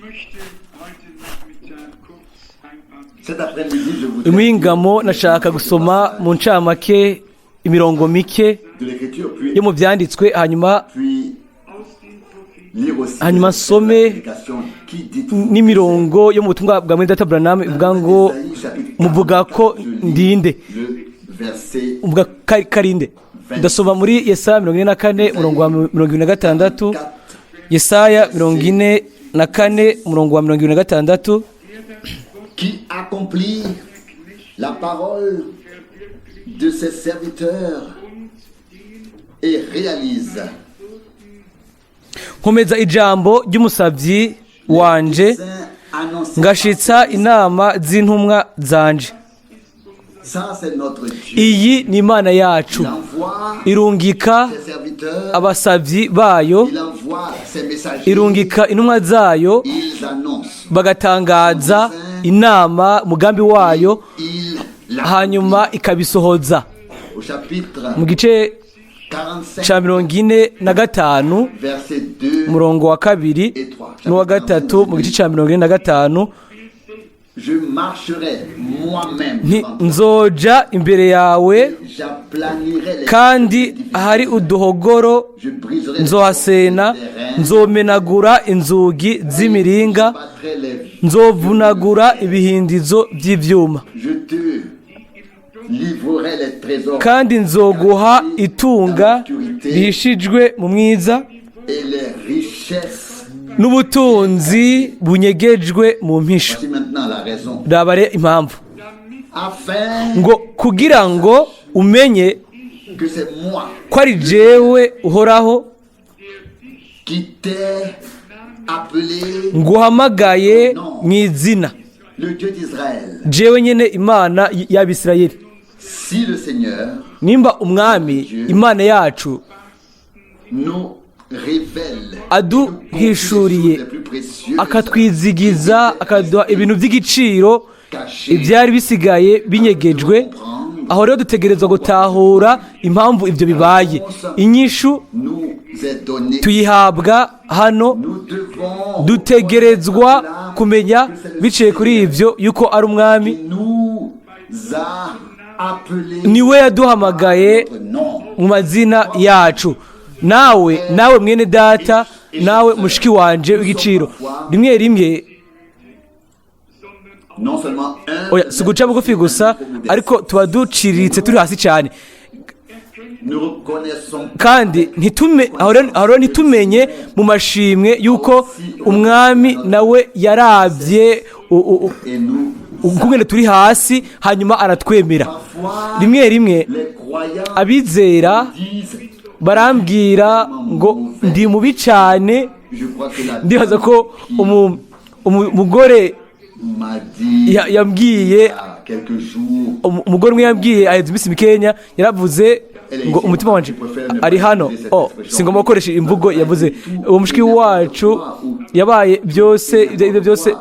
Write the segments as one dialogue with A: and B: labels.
A: Möchte heute Nachmittag kurz ein paar
B: Cet après-midi, je voudrais
C: Imwingamo nashaka gusoma mu ncamake imirongo mike
B: de l'écriture, puis,
C: yo mu byanditswe, hanyuma
B: puis
A: aus den Propheten
B: lire aussi
C: hanyuma
B: les
C: nsome
B: explications qui dit
C: n'imirongo yo mu butumwa bwa mwene data Branham ivuga ngo
B: Isaïe, chapitre
C: muvuga ko
B: 44, je lis
C: ndinde
B: le verset
C: uvuga karinde. Ndasoma muri Yesaya 44, umurongo wa 26.
B: 4.
C: Yesaya 44, umurongo wa 26.
B: Qui accomplit la parole de ses serviteurs et réalise
C: Nkomeza ijambo ry'umusabyi wanje,
B: saint annoncé.
C: ngashitsa inama z'intumwa zanje.
B: Ça, c'est notre Dieu.
C: Iyi ni Imana yacu.
B: Il envoie
C: Irungika
B: ses serviteurs,
C: abasabyi bayo,
B: il envoie ses messagers,
C: irungika intumwa zayo,
B: ils annoncent.
C: bagatangaza inama, mugambi wayo,
B: Il
C: hanyuma ikabisohoza.
B: Au chapitre
C: Mu gice
B: 45,
C: ca 45,
B: verset 2
C: umurongo wa kabiri n'uwa gatatu, mu gice ca 45:
B: Je marcherai moi-même
C: Nti
B: devant toi.
C: nzoja imbere yawe,
B: J'aplanirai les
C: kandi
B: difficultés.
C: ahari uduhogoro
B: Je briserai les
C: nzohasena,
B: portes des reins.
C: nzomenagura inzugi z'imiringa,
B: Je battrai les
C: nzovunagura ibihindizo by'ivyuma,
B: Je te livrerai les trésors
C: kandi nzoguha itunga rihishijwe mu mwiza
B: et les richesses.
C: n'ubutunzi bunyegejwe mu mpisho.
B: Voici maintenant la raison.
C: Raba rero impamvu:
B: Afin
C: ngo kugira ngo umenye
B: que c'est moi
C: ko ari jewe Uhoraho
B: qui t'ai appelé,
C: nguhamagaye mu izina,
B: le Dieu d'Israël.
C: Jewe nyene Imana y'Abisirayeli.
B: Si le Seigneur
C: Nimba Umwami Imana yacu
B: nous révèle
C: aduhishuriye,
B: les plus précieuses
C: akatwizigiza, akaduha ibintu by'igiciro, ibyari bisigaye binyegejwe, aho rero dutegerezwa gutahura impamvu ibyo bibaye. Inyishu
B: nous est donnée,
C: tuyihabwa hano.
B: nous devons
C: Dutegerezwa kumenya biciye kuri ibyo yuko ari Umwami
B: nous a appelés
C: niwe yaduhamagaye
B: notre nom.
C: mu mazina yacu. Nawe mwene data, nawe mushiki wanje w'igiciro, rimwe rimwe
B: Non seulement un,
C: oya, si uguca bugufi gusa, ariko tuba duciriritse, turi hasi cyane.
B: nous reconnaissons
C: Kandi ntitume aho rero ntitumenye mu mashimwe yuko Umwami nawe yarabye
B: et nous
C: ukungene turi hasi, hanyuma aratwemera.
B: Parfois
C: Rimwe rimwe
B: les croyants
C: abizera
B: disent:
C: barambwira ngo ndi mubi cyane.
B: Je crois que la
C: Ndibaza ko umugore
B: m'a dit
C: yambwiye
B: il y a quelques jours,
C: umugore umwe yambwiye aheze iminsi mikenya, yaravuze ngo umutima wanje ari hano. Oh, singomba gukoresha imvugo yavuze. Uwo mushiki wacu yabaye byose, ibyo byose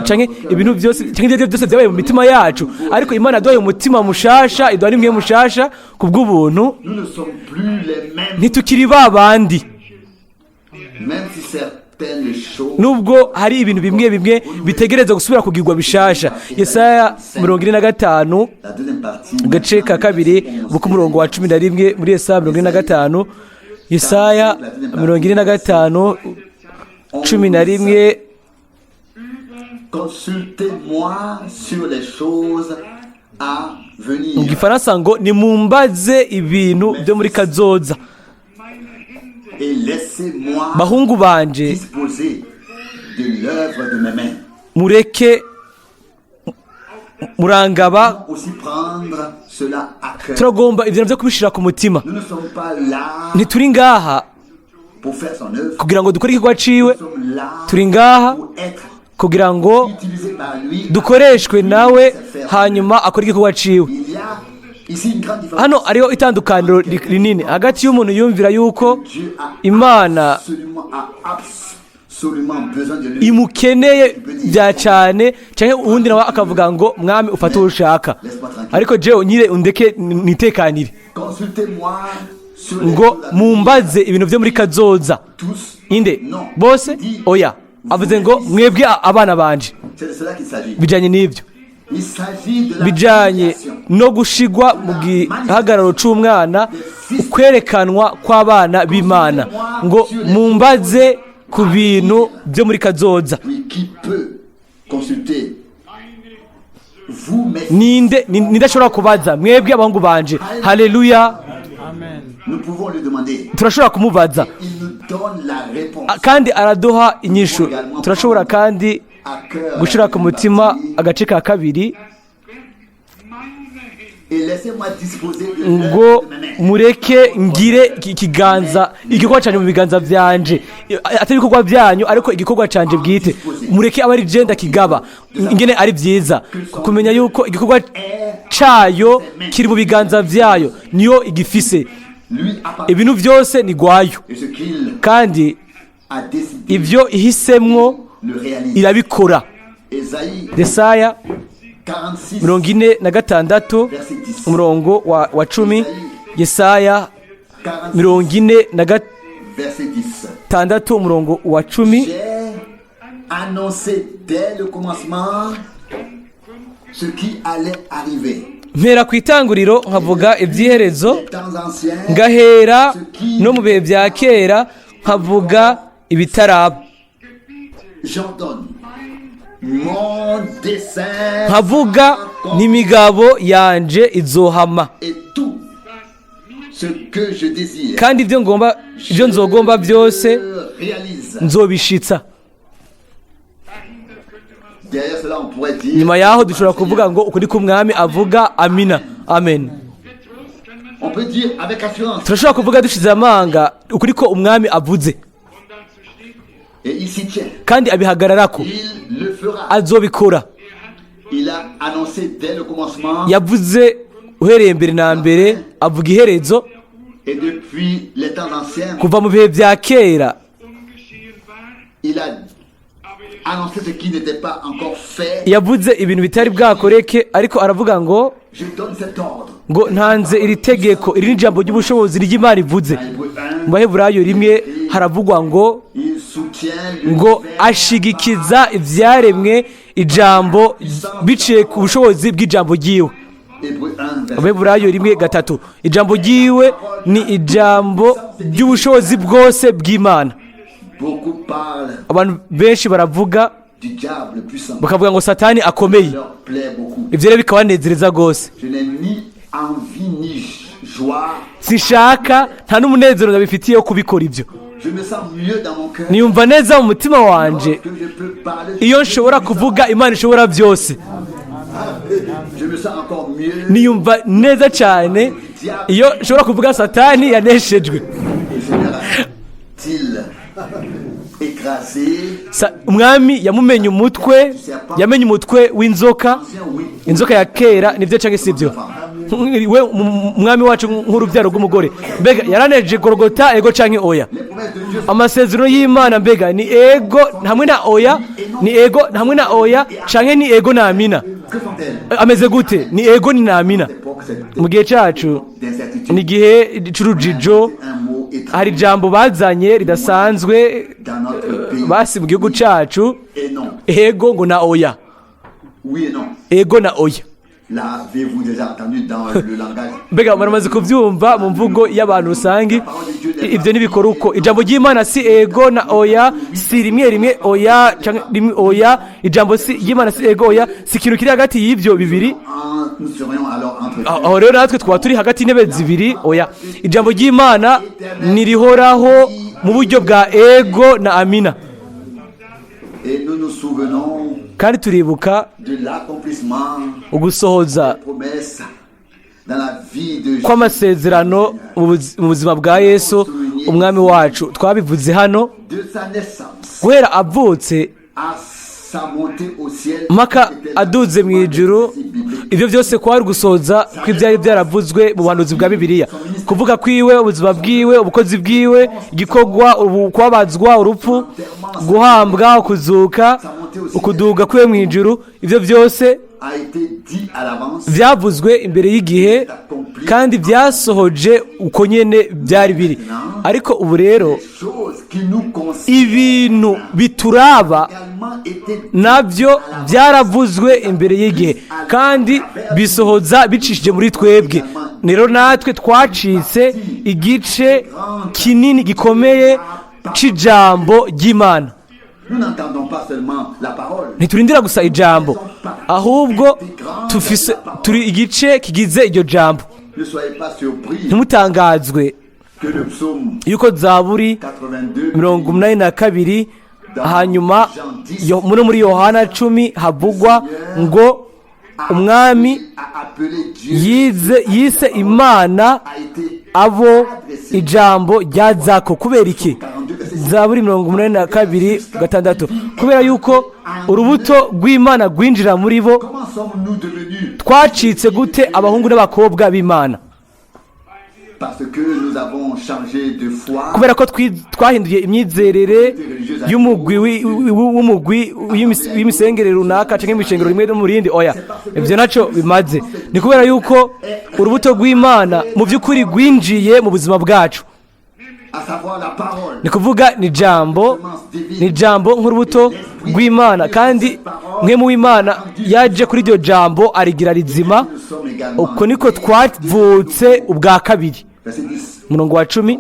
C: canke ibintu byose, canke ibyo byose byabaye mu mitima yacu, ariko Imana yaduhaye umutima mushasha, iduha n'imwe mushasha ku bw'ubuntu.
B: Nous ne sommes plus les mêmes,
C: Ntitukiri ba bandi,
B: même si certaines choses
C: nubwo hari ibintu bimwe bimwe bitegereza gusubira kugirwa bishasha. Yesaya 45,
B: La deuxième partie,
C: agace ka kabiri bw'umurongo wa 11, muri Yesaya 45, Yesaya 45, 11.
B: Consultez-moi sur les choses à venir
C: Mu gifaransa ngo nimumbaze ibintu byo muri kazoza,
B: et laissez-moi
C: bahungu banje,
B: disposer de l'œuvre de mes mains.
C: Mureke murangaba.
B: Aussi prendre cela à cœur.
C: Turagomba ibyo byo kubishira ku mutima.
B: Nous ne sommes pas là
C: Ntituri ngaha
B: pour faire son œuvre.
C: kugira ngo dukore igikorwa ciwe.
B: Nous sommes là
C: Turi ngaha
B: pour être
C: kugira ngo
B: utilisés par lui.
C: dukoreshwe nawe, hanyuma akore igikorwa ciwe.
B: Il y a ici une grande différence.
C: Hano hariho itandukaniro rinini hagati y'umuntu yumvira yuko
B: Dieu a
C: Imana
B: absolument besoin de lui.
C: imukeneye bya cyane, cyangwa uwundi nawe akavuga ngo mwami, ufate uwo ushaka, ariko jewe nyine undeke nitekanire.
B: Consultez-moi sur les
C: Ngo
B: choses à venir.
C: mumbaze ibintu byo muri kazoza.
B: Tous.
C: Inde
B: Non.
C: bose
B: Dit,
C: oya. Avuze ngo mwebwe abana banje.
B: C'est de cela qu'il s'agit.
C: Bijanye n'ibyo.
B: Il s'agit de la
C: Bijanye
B: filiation.
C: no gushigwa mu gihagararo c'umwana, kwerekanwa kw'abana b'Imana, ngo mumbaze ku bintu byo muri kazoza.
B: Oui, qui peut consulter? Vous, mes fils,
C: Ninde ninde ashobora kubaza? Mwebwe abahungu banje. Haleluya.
B: nous pouvons lui demander.
C: Turashobora kumubaza.
B: Il nous donne la réponse.
C: Kandi araduha inyishu. Turashobora kandi
B: À cœur
C: gushira ku mutima
B: partie.
C: agace ka kabiri.
B: Et laissez-moi disposer de
C: Ngo
B: l'œuvre de mes mains.
C: mureke ngire ikiganza, igikorwa canje mu biganza vyanje, atari ibikorwa byanyu, ariko igikorwa canje bwite, mureke abe ari je ndakigaba ingene ari vyiza, kumenya yuko igikorwa cayo kiri mu biganza vyayo, niyo igifise.
B: Lui appartient.
C: Ibintu vyose ni gwayo.
B: Et ce qu'il
C: Kandi
B: a décidé,
C: ivyo ihisemwo
B: le réalise.
C: irabikora.
B: Ésaïe
C: Yesaya
B: 46,
C: 46,
B: verset 10.
C: umurongo wa 10. Yesaya
B: 46,
C: 46,
B: verset 10.
C: umurongo wa 10.
B: J'ai annoncé dès le commencement ce qui allait arriver.
C: Mpera ku itanguriro nkavuga iby'iherezo,
B: Les temps anciens,
C: ngahera no mu bihe bya kera nkavuga ibitaraba.
B: J'en donne. Mon dessein
C: Nkavuga n'imigabo yanje izohama.
B: Et tout ce que je désire,
C: Kandi ibyo ngomba, ibyo nzogomba byose,
B: je réalise.
C: nzobishitsa.
B: Derrière cela, on pourrait dire:
C: Nyuma yaho dushobora kuvuga ngo uku ni ko Umwami avuga, amina, amen.
B: On peut dire avec assurance.
C: Turashobora kuvuga dushize amanga uku ni ko Umwami avuze.
B: Et il s'y tient.
C: Kandi abihagararako.
B: Il le fera.
C: Azobikora.
B: Il a annoncé dès le commencement
C: Yavuze uhereye mbere na mbere, avuga iherezo.
B: Et depuis les temps anciens,
C: Kuva mu bihe bya kera,
B: il a annoncé ce qui n'était pas encore fait.
C: yavuze ibintu bitari bwakoreke, ariko aravuga ngo
B: Je donne cet ordre.
C: ngo ntanze iri tegeko. Iri ni ijambo ry'ubushobozi ry'Imana ivuze.
B: Dans Hébreux 1,
C: Mu Baheburayo 1 haravugwa ngo
B: il soutient
C: ngo
B: l'univers
C: ashigikiza ibyaremwe ijambo, biciye ku bushobozi bw'ijambo ryiwe.
B: Hébreux 1, verset
C: Abaheburayo 1:3, ijambo ryiwe ni ijambo ry'ubushobozi bwose bw'Imana.
B: Beaucoup parlent
C: Abantu benshi baravuga
B: du diable puissant.
C: bakavuga ngo Satani akomeye.
B: Leur plaît beaucoup.
C: Ibyo rero bikabanezereza rwose.
B: Je n'ai ni envie ni joie.
C: Sinshaka, nta n'umunezero ndabifitiye wo kubikora ibyo.
B: Je me sens mieux dans mon cœur
C: Niyumva neza mu mutima wanje
B: que je peux parler.
C: iyo nshobora kuvuga Imana ishobora byose.
B: Je me sens encore mieux.
C: Niyumva neza cyane iyo nshobora kuvuga Satani yaneshejwe.
B: Le Seigneur a-t-il écrasé
C: Umwami yamumenye umutwe, yamenye umutwe w'inzoka,
B: Ancien, oui.
C: inzoka ya kera. Nibyo cyangwa si ibyo? We umwami wacu nk'urubyaro rw'umugore, mbega yaraneje Gorogota, ego canke oya?
B: Les promesses de Dieu
C: Amasezerano y'Imana mbega ni ego hamwe na oya? Ni ego hamwe na oya canke ni ego na amina?
B: que sont-elles?
C: Ameze gute? Ni ego, ni na amina?
B: L'époque, c'est
C: Mu gihe cyacu
B: d'incertitude.
C: ni igihe c'urujijo.
B: Un mot étrange
C: Hari ijambo bazanye ridasanzwe
B: dans notre pays.
C: basi mu gihugu cacu.
B: Et non.
C: Ego ngo na oya.
B: Oui et non.
C: Ego na oya.
B: L'avez-vous déjà entendu dans le langage?
C: Mbega muramaze kubyumva mu mvugo y'abantu rusange? Ibyo ntibikora uko. Ijambo ry'Imana si ego na oya, si rimwe rimwe oya canke rimwe oya. Ijambo si ry'Imana si ego oya, si ikintu kiri hagati y'ibyo bibiri.
B: Nous serions alors entre
C: Aho rero natwe twaba turi hagati y'intebe zibiri. Oya, ijambo ry'Imana ntirihoraho mu buryo bwa ego na amina.
B: Et nous nous souvenons
C: Kandi turibuka
B: de l'accomplissement
C: ugusohoza
B: des promesses dans la vie de Jésus.
C: kw'amasezerano mu buzima bwa Yesu Umwami wacu. Twabivuze hano.
B: De sa naissance
C: Guhera avutse
B: à sa montée au ciel,
C: mpaka
B: c'était
C: aduze mu ijuru,
B: biblique.
C: ibyo byose kwari gusohoza kw'ibyari byaravuzwe mu buhanuzi bwa Bibiliya: kuvuga kwiwe, ubuzima bwiwe, ubukozi bwiwe, igikorwa, kubabazwa, urupfu, guhambwa, ukuzuka, ukuduga kwiwe mu ijuru. Ibyo byose
B: A été dit à l'avance.
C: byavuzwe imbere y'igihe kandi byasohoje uko nyene byari biri. Ariko ubu rero
B: Les choses qui nous concernent
C: Ibintu bituraba
B: également été
C: nabyo byaravuzwe imbere y'igihe kandi bisohoza bicishije muri twebwe. Rero natwe twacitse igice kinini gikomeye cy'ijambo ry'Imana.
B: Nous n'entendons pas seulement la parole.
C: Ntiturindira gusa ijambo, ahubwo tufise turi igice kigize iryo jambo.
B: Ne soyez pas surpris
C: Ntimutangazwe
B: que le psaume
C: yuko Zaburi
B: 82
C: 82, hanyuma muri Yohana 10 havugwa ngo Umwami
B: a appelé Dieu
C: yize yise Imana
B: a été
C: abo ijambo ryazako. Kubera iki? Zaburi 82:6. Kubera yuko urubuto rw'Imana rwinjira muri bo.
B: Comment sommes-nous devenus?
C: Twacitse gute abahungu n'abakobwa b'Imana?
B: Parce que nous avons changé de foi.
C: Kubera ko twahinduye imyizerere y'umugwi w'umugwi w'imisengere runaka cyangwa imishengero rimwe no mu rindi? Oya, ibyo nacyo bimaze. Ni kubera yuko urubuto rw'Imana mu by'ukuri rwinjiye mu buzima bwacu.
B: À savoir la parole.
C: Ni kuvuga ni jambo, ni jambo nk'urubuto rw'Imana, kandi mwe mu w'Imana yaje kuri iryo jambo arigira rizima.
B: Nous sommes également.
C: Uko niko twavutse ubwa kabiri.
B: Verset 10.
C: Umurongo wa 10.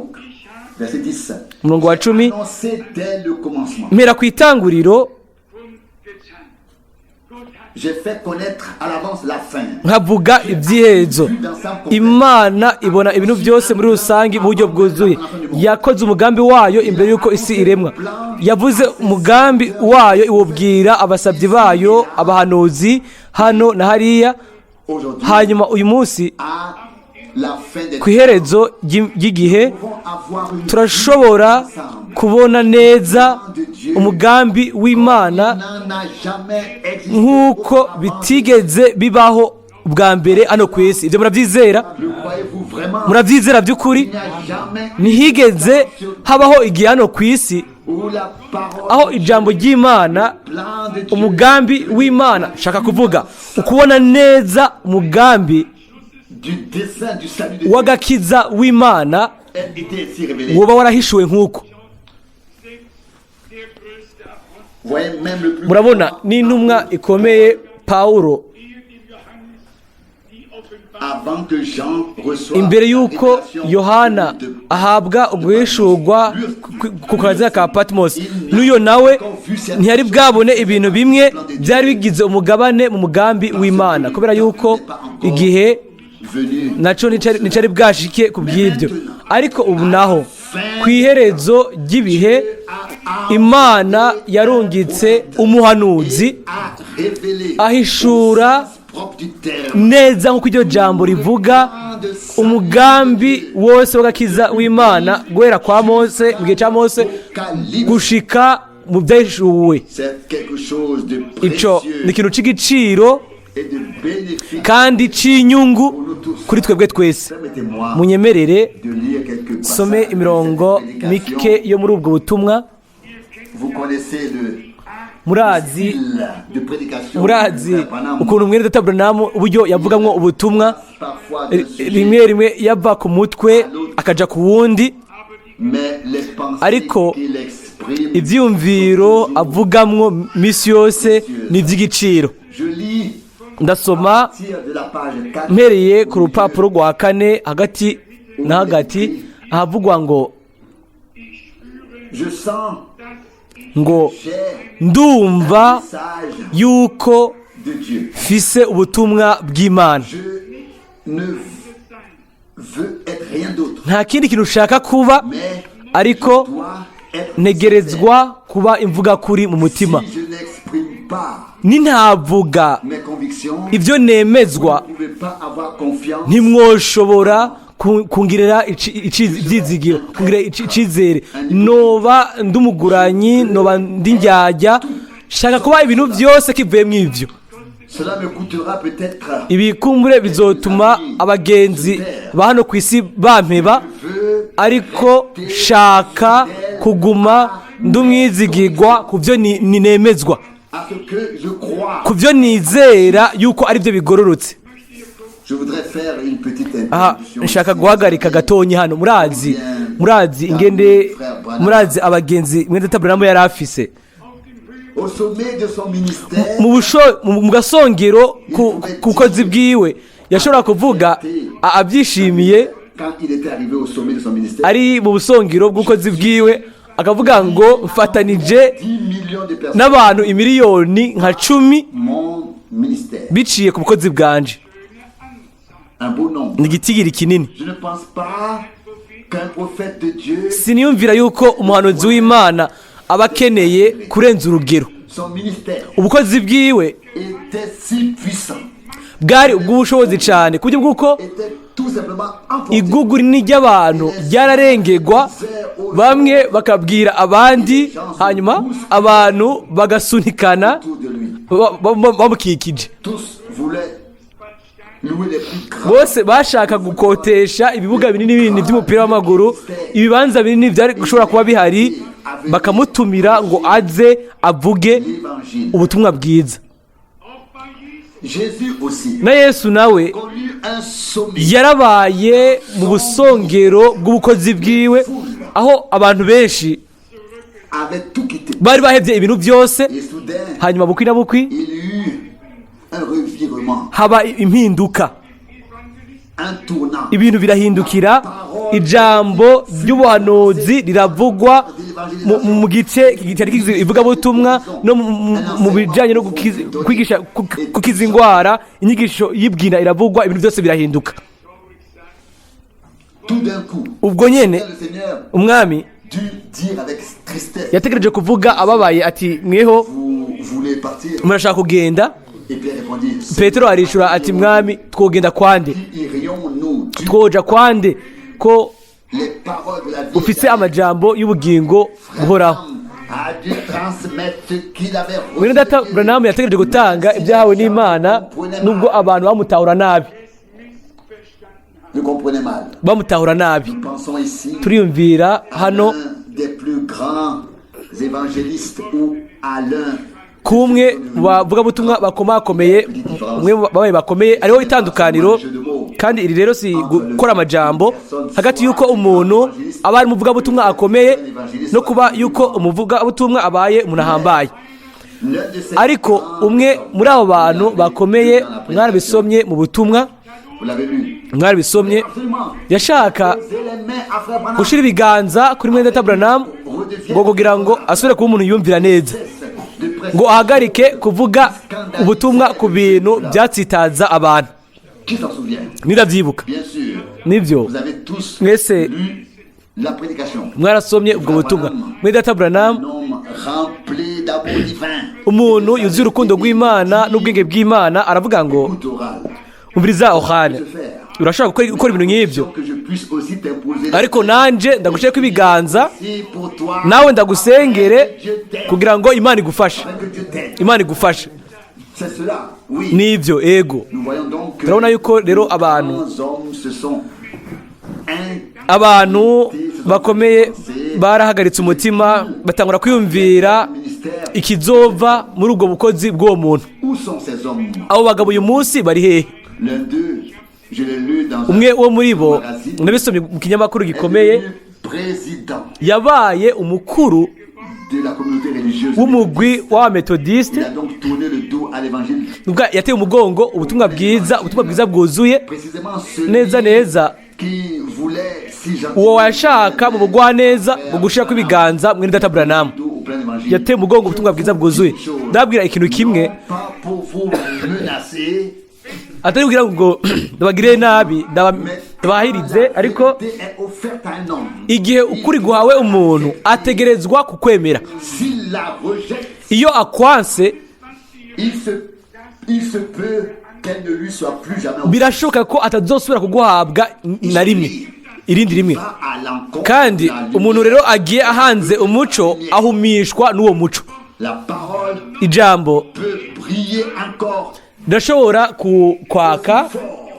B: Verset 10.
C: Umurongo wa 10.
B: Annoncé dès le commencement.
C: Mpera ku itanguriro.
A: Kundgetan. Gott hat
B: J'ai fait connaître à l'avance la fin.
C: Nkavuga ibyihezo.
B: Vue d'ensemble complet.
C: Imana ibona ibintu byose muri rusange mu buryo bwuzuye. Yakoze umugambi wayo imbere y'uko isi iremwa. Yavuze umugambi wayo, iwubwira abasabyi bayo, abahanuzi hano na hariya.
B: Aujourd'hui,
C: Hanyuma uyu munsi,
B: à la fin des
C: ku iherezo ry'igihe,
B: nous pouvons avoir une
C: turashobora
B: ensemble.
C: kubona neza umugambi w'Imana
B: N'en a jamais existé
C: nk'uko
B: auparavant.
C: bitigeze bibaho bwa mbere hano ku isi. Ibyo murabyizera?
B: Le croyez-vous vraiment?
C: Murabyizera by'ukuri?
B: Il n'y a jamais
C: Ntihigeze habaho igihe hano ku isi
B: où la parole,
C: aho ijambo ry'Imana,
B: plan de Dieu,
C: umugambi w'Imana, shaka kuvuga ukubona neza umugambi
B: du dessein du salut de Dieu
C: w'agakiza w'Imana
B: ait été ainsi révélé.
C: woba warahishuwe nk'uko.
A: Selbst der größte Apostel
B: Voyez même le plus
C: Murabona n'intumwa ikomeye Pawulo,
A: hier dem Johannes die Offenbarung
B: avant que Jean reçoive
C: imbere
B: la
C: y'uko
B: révélation
C: Yohana
B: de
C: ahabwa uguhishurwa ku kazi ka Patmos, n'uyo nawe ntiyari bwabone ibintu bimwe byari bigize umugabane mu mugambi w'Imana, kubera yuko igihe
B: venu
C: nacyo nticari bwashike ku bw'ibyo. Ariko ubu naho, ku iherezo ry'ibihe, Imana yarungitse umuhanuzi,
B: a révélé
C: ahishura
B: au sens propre du terme
C: neza nk'uko iryo jambo rivuga umugambi wose w'agakiza w'Imana, guhera kwa Mose, mu gihe cya Mose,
B: Apocalypse.
C: gushika mu byahishuwe.
B: C'est quelque chose de
C: Ico
B: précieux
C: ni ikintu c'igiciro
B: et de bénéfique.
C: kandi c'inyungu kuri twebwe twese.
B: Permettez-moi
C: Munyemerere
B: de lire quelques
C: some
B: passages de
C: imirongo
B: cette
C: mike
B: prédication.
C: yo muri ubwo butumwa.
B: Vous connaissez le
C: Murazi
B: style de prédication
C: murazi
B: de Frère Branham.
C: ukuntu mwene data Branham uburyo yavugamwo ubutumwa,
B: Parfois d'un sujet,
C: rimwe rimwe yava ku mutwe akaja ku wundi,
B: mais les pensées
C: ariko
B: qu'il exprime
C: ivyiyumviro
B: sont toujours-
C: avugamwo misi yose ni ivy'igiciro.
B: Je lis
C: Ndasoma
B: à partir de la page 4
C: mpereye ku rupapuro rwa kane, hagati na hagati, ahavugwa ngo
B: Je sens
C: ngo
B: j'ai
C: ndumva
B: message
C: yuko
B: de Dieu.
C: mfise ubutumwa bw'Imana.
B: Je ne veux être rien d'autre,
C: Nta kindi kintu ushaka kuba,
B: mais
C: ariko
B: dois être
C: ntegerezwa kuba imvuga kuri mu mutima.
B: Si je n'exprime pas
C: Nintavuga
B: mes convictions,
C: ibyo nemezwa,
B: vous ne pouvez pas avoir confiance.
C: ntimwoshobora kungirira ibyizigiro, kungirira icizere. Noba ndumuguranyi, noba ndi njyajya. Shaka kuba ibintu byose kivuye mu ivyo.
B: Cela me coûtera peut-être.
C: Ibikumbure bizotuma abagenzi ba hano ku isi bampeba,
B: Veux
C: ariko shaka kuguma ndumwizigirwa ku byo ninemezwa,
B: à ce que je crois.
C: ku byo nizera yuko ari byo bigororotse.
B: Je voudrais faire une petite
C: Aha
B: introduction.
C: nshaka guhagarika gatonyi hano. Murazi Murazi ingende, murazi abagenzi mwene data Branham yari afise.
B: Au sommet de son ministère,
C: Mu gasongero ku bukozi bwiwe yashobora kuvuga abyishimiye.
B: Quand il était arrivé au sommet de son ministère,
C: Ari mu busongero bw'ubukozi bwiwe akavuga ngo mfatanije
B: 10 millions de personnes,
C: n'abantu imiliyoni nka 10
B: mon ministère,
C: biciye ku bukozi bwanje.
B: Un beau nombre.
C: Ni igitigiri kinini.
B: Je ne pense pas qu'un prophète de Dieu,
C: Siniyumvira yuko umuhanuzi w'Imana aba akeneye kurenza urugero.
B: Son ministère
C: Ubukozi bwiwe
B: était si puissant,
C: bwari ubw'ubushobozi cyane ku buryo bw'uko
B: était tout simplement emporté.
C: Igugu rinini ry'abantu ryararengegwa, bamwe bakabwira abandi, hanyuma abantu bagasunikana
B: Autour de lui.
C: bamukikije.
B: Tous voulaient louer les plus grands.
C: Bose bashaka gukotesha ibibuga binini binini by'umupira w'amaguru, ibibanza binini byari gushobora kuba bihari, bakamutumira ngo aze avuge
B: L'évangile.
C: ubutumwa bwiza.
B: Jésus aussi
C: Na Yesu nawe
B: connut un sommet.
C: yarabaye mu busongero bw'ubukozi bwiwe aho abantu benshi
B: Avait tout quitté.
C: bari bahevye ibintu byose.
B: Et soudain,
C: Hanyuma bukwi na bukwi
B: il y eut un revirement,
C: haba impinduka,
B: un tournant.
C: Ibintu birahindukira, ijambo ry'ubuhanuzi riravugwa mu gice cyari kigize ivugabutumwa no mu bijyanye no kwigisha gukiza indwara, inyigisho y'ibwina iravugwa, ibintu byose birahinduka.
B: Tout d'un coup,
C: Ubwo nyene
B: le Seigneur
C: Umwami
B: dut dire avec tristesse,
C: yategereje kuvuga ababaye ati mweho
B: vous voulez partir?
C: murashaka kugenda?
B: Et Pierre répondit,
C: Petero arishura ati mwami, twogenda kwande?
B: Qui irions-nous? Tu
C: Twoja kwande ko
B: les paroles de la vie
C: ufise
B: éternelle.
C: amajambo y'ubugingo buhoraho?
B: A dû transmettre ce qu'il avait reçu.
C: Mwene data Branham yategereje gutanga ibyo yahawe n'Imana nubwo abantu bamutahura nabi.
B: Le comprenez mal.
C: Bamutahura nabi.
B: Pensons ici
C: Turiyumvira
B: à
C: hano
B: l'un des plus grands évangélistes ou à l'un
C: kumwe mu bavugabutumwa bakomakomeye, umwe mu babaye bakomeye. Hariho itandukaniro, kandi iri rero si gukora amajambo, hagati y'uko umuntu aba ari umuvugabutumwa akomeye no kuba y'uko umuvugabutumwa abaye umuntu ahambaye.
B: L'un de ces
C: Ariko
B: grands
C: umwe muri abo bantu bakomeye, mwarabisomye mu butumwa.
B: Vous l'avez lu.
C: Mwarabisomye.
B: Absolument.
C: Yashaka
B: Poser les mains à frère Branham.
C: gushyira ibiganza kuri mwene data Branham ngo kugira ngo asubire kuba umuntu yumvira neza,
B: De presse.
C: ngo ahagarike kuvuga ubutumwa ku bintu byatsitaza abantu.
B: Qui s'en souvient?
C: Nirabyibuka?
B: Bien sûr.
C: Nibyo.
B: Vous avez tous
C: Mwese
B: lu la prédication.
C: mwarasomye ubwo butumwa. Mwene data Branham,
B: Un homme rempli d'amour divin.
C: umuntu yuzuye urukundo rw'Imana n'ubwenge bw'Imana, aravuga ngo
B: Écoute, Oral.
C: umviriza Ohane,
B: Se faire.
C: urashobora gukora ibintu nk'ibyo,
B: Que je puisse aussi t'imposer.
C: ariko nanje ndagushyireko ibiganza,
B: Si pour toi.
C: nawe ndagusengere kugira ngo Imana igufashe.
B: Afin que Dieu t'aide.
C: Imana igufashe.
B: C'est cela. Oui.
C: Nibyo, ego.
B: Nous voyons donc que
C: Turabona yuko rero abantu
B: grands hommes se sont
C: abantu bakomeye barahagaritse umutima, batangura kwiyumvira
B: ministère.
C: ikizova muri ubwo bukozi bw'uwo muntu.
B: Où sont ces hommes?
C: Abo bagabo uyu munsi bari hehe?
B: L'un d'eux, je l'ai lu dans un
C: Umwe wo muri bo,
B: magazine,
C: nabisomye mu kinyamakuru
B: est
C: gikomeye,
B: devenu président
C: yabaye umukuru
B: de la communauté religieuse.
C: w'umugwi w'abametodisite.
B: Il a donc tourné le dos à l'évangile.
C: Ubwo yateye umugongo ubutumwa bwiza, ubutumwa bwiza bwuzuye.
B: Précisément celui
C: Neza neza
B: qui voulait si gentiment
C: uwo washaka mu bugwaneza mu gushirako ibiganza mwene data Branham
B: dos au plein évangile.
C: yateye umugongo ubutumwa bwiza bwuzuye. Ndababwira ikintu kimwe,
B: Non pas pour vous menacer,
C: atari kugira ngo ndabagirire nabi,
B: mais
C: ndabahirize, ariko
B: la vérité est offerte à un homme.
C: Igihe ukuri guhawe umuntu ategerezwa kukwemera.
B: S'il la rejette,
C: Iyo akwanse,
B: il se peut qu'elle ne lui soit plus jamais offerte.
C: Birashoboka ko atazosubira kuguhabwa na rimwe irindi rimwe.
B: Va à l'encontre
C: Kandi
B: de la lumière.
C: umuntu rero agiye ahanze umuco ahumishwa n'uwo muco.
B: La parole
C: Ijambo
B: peut briller encore
C: rirashobora kwaka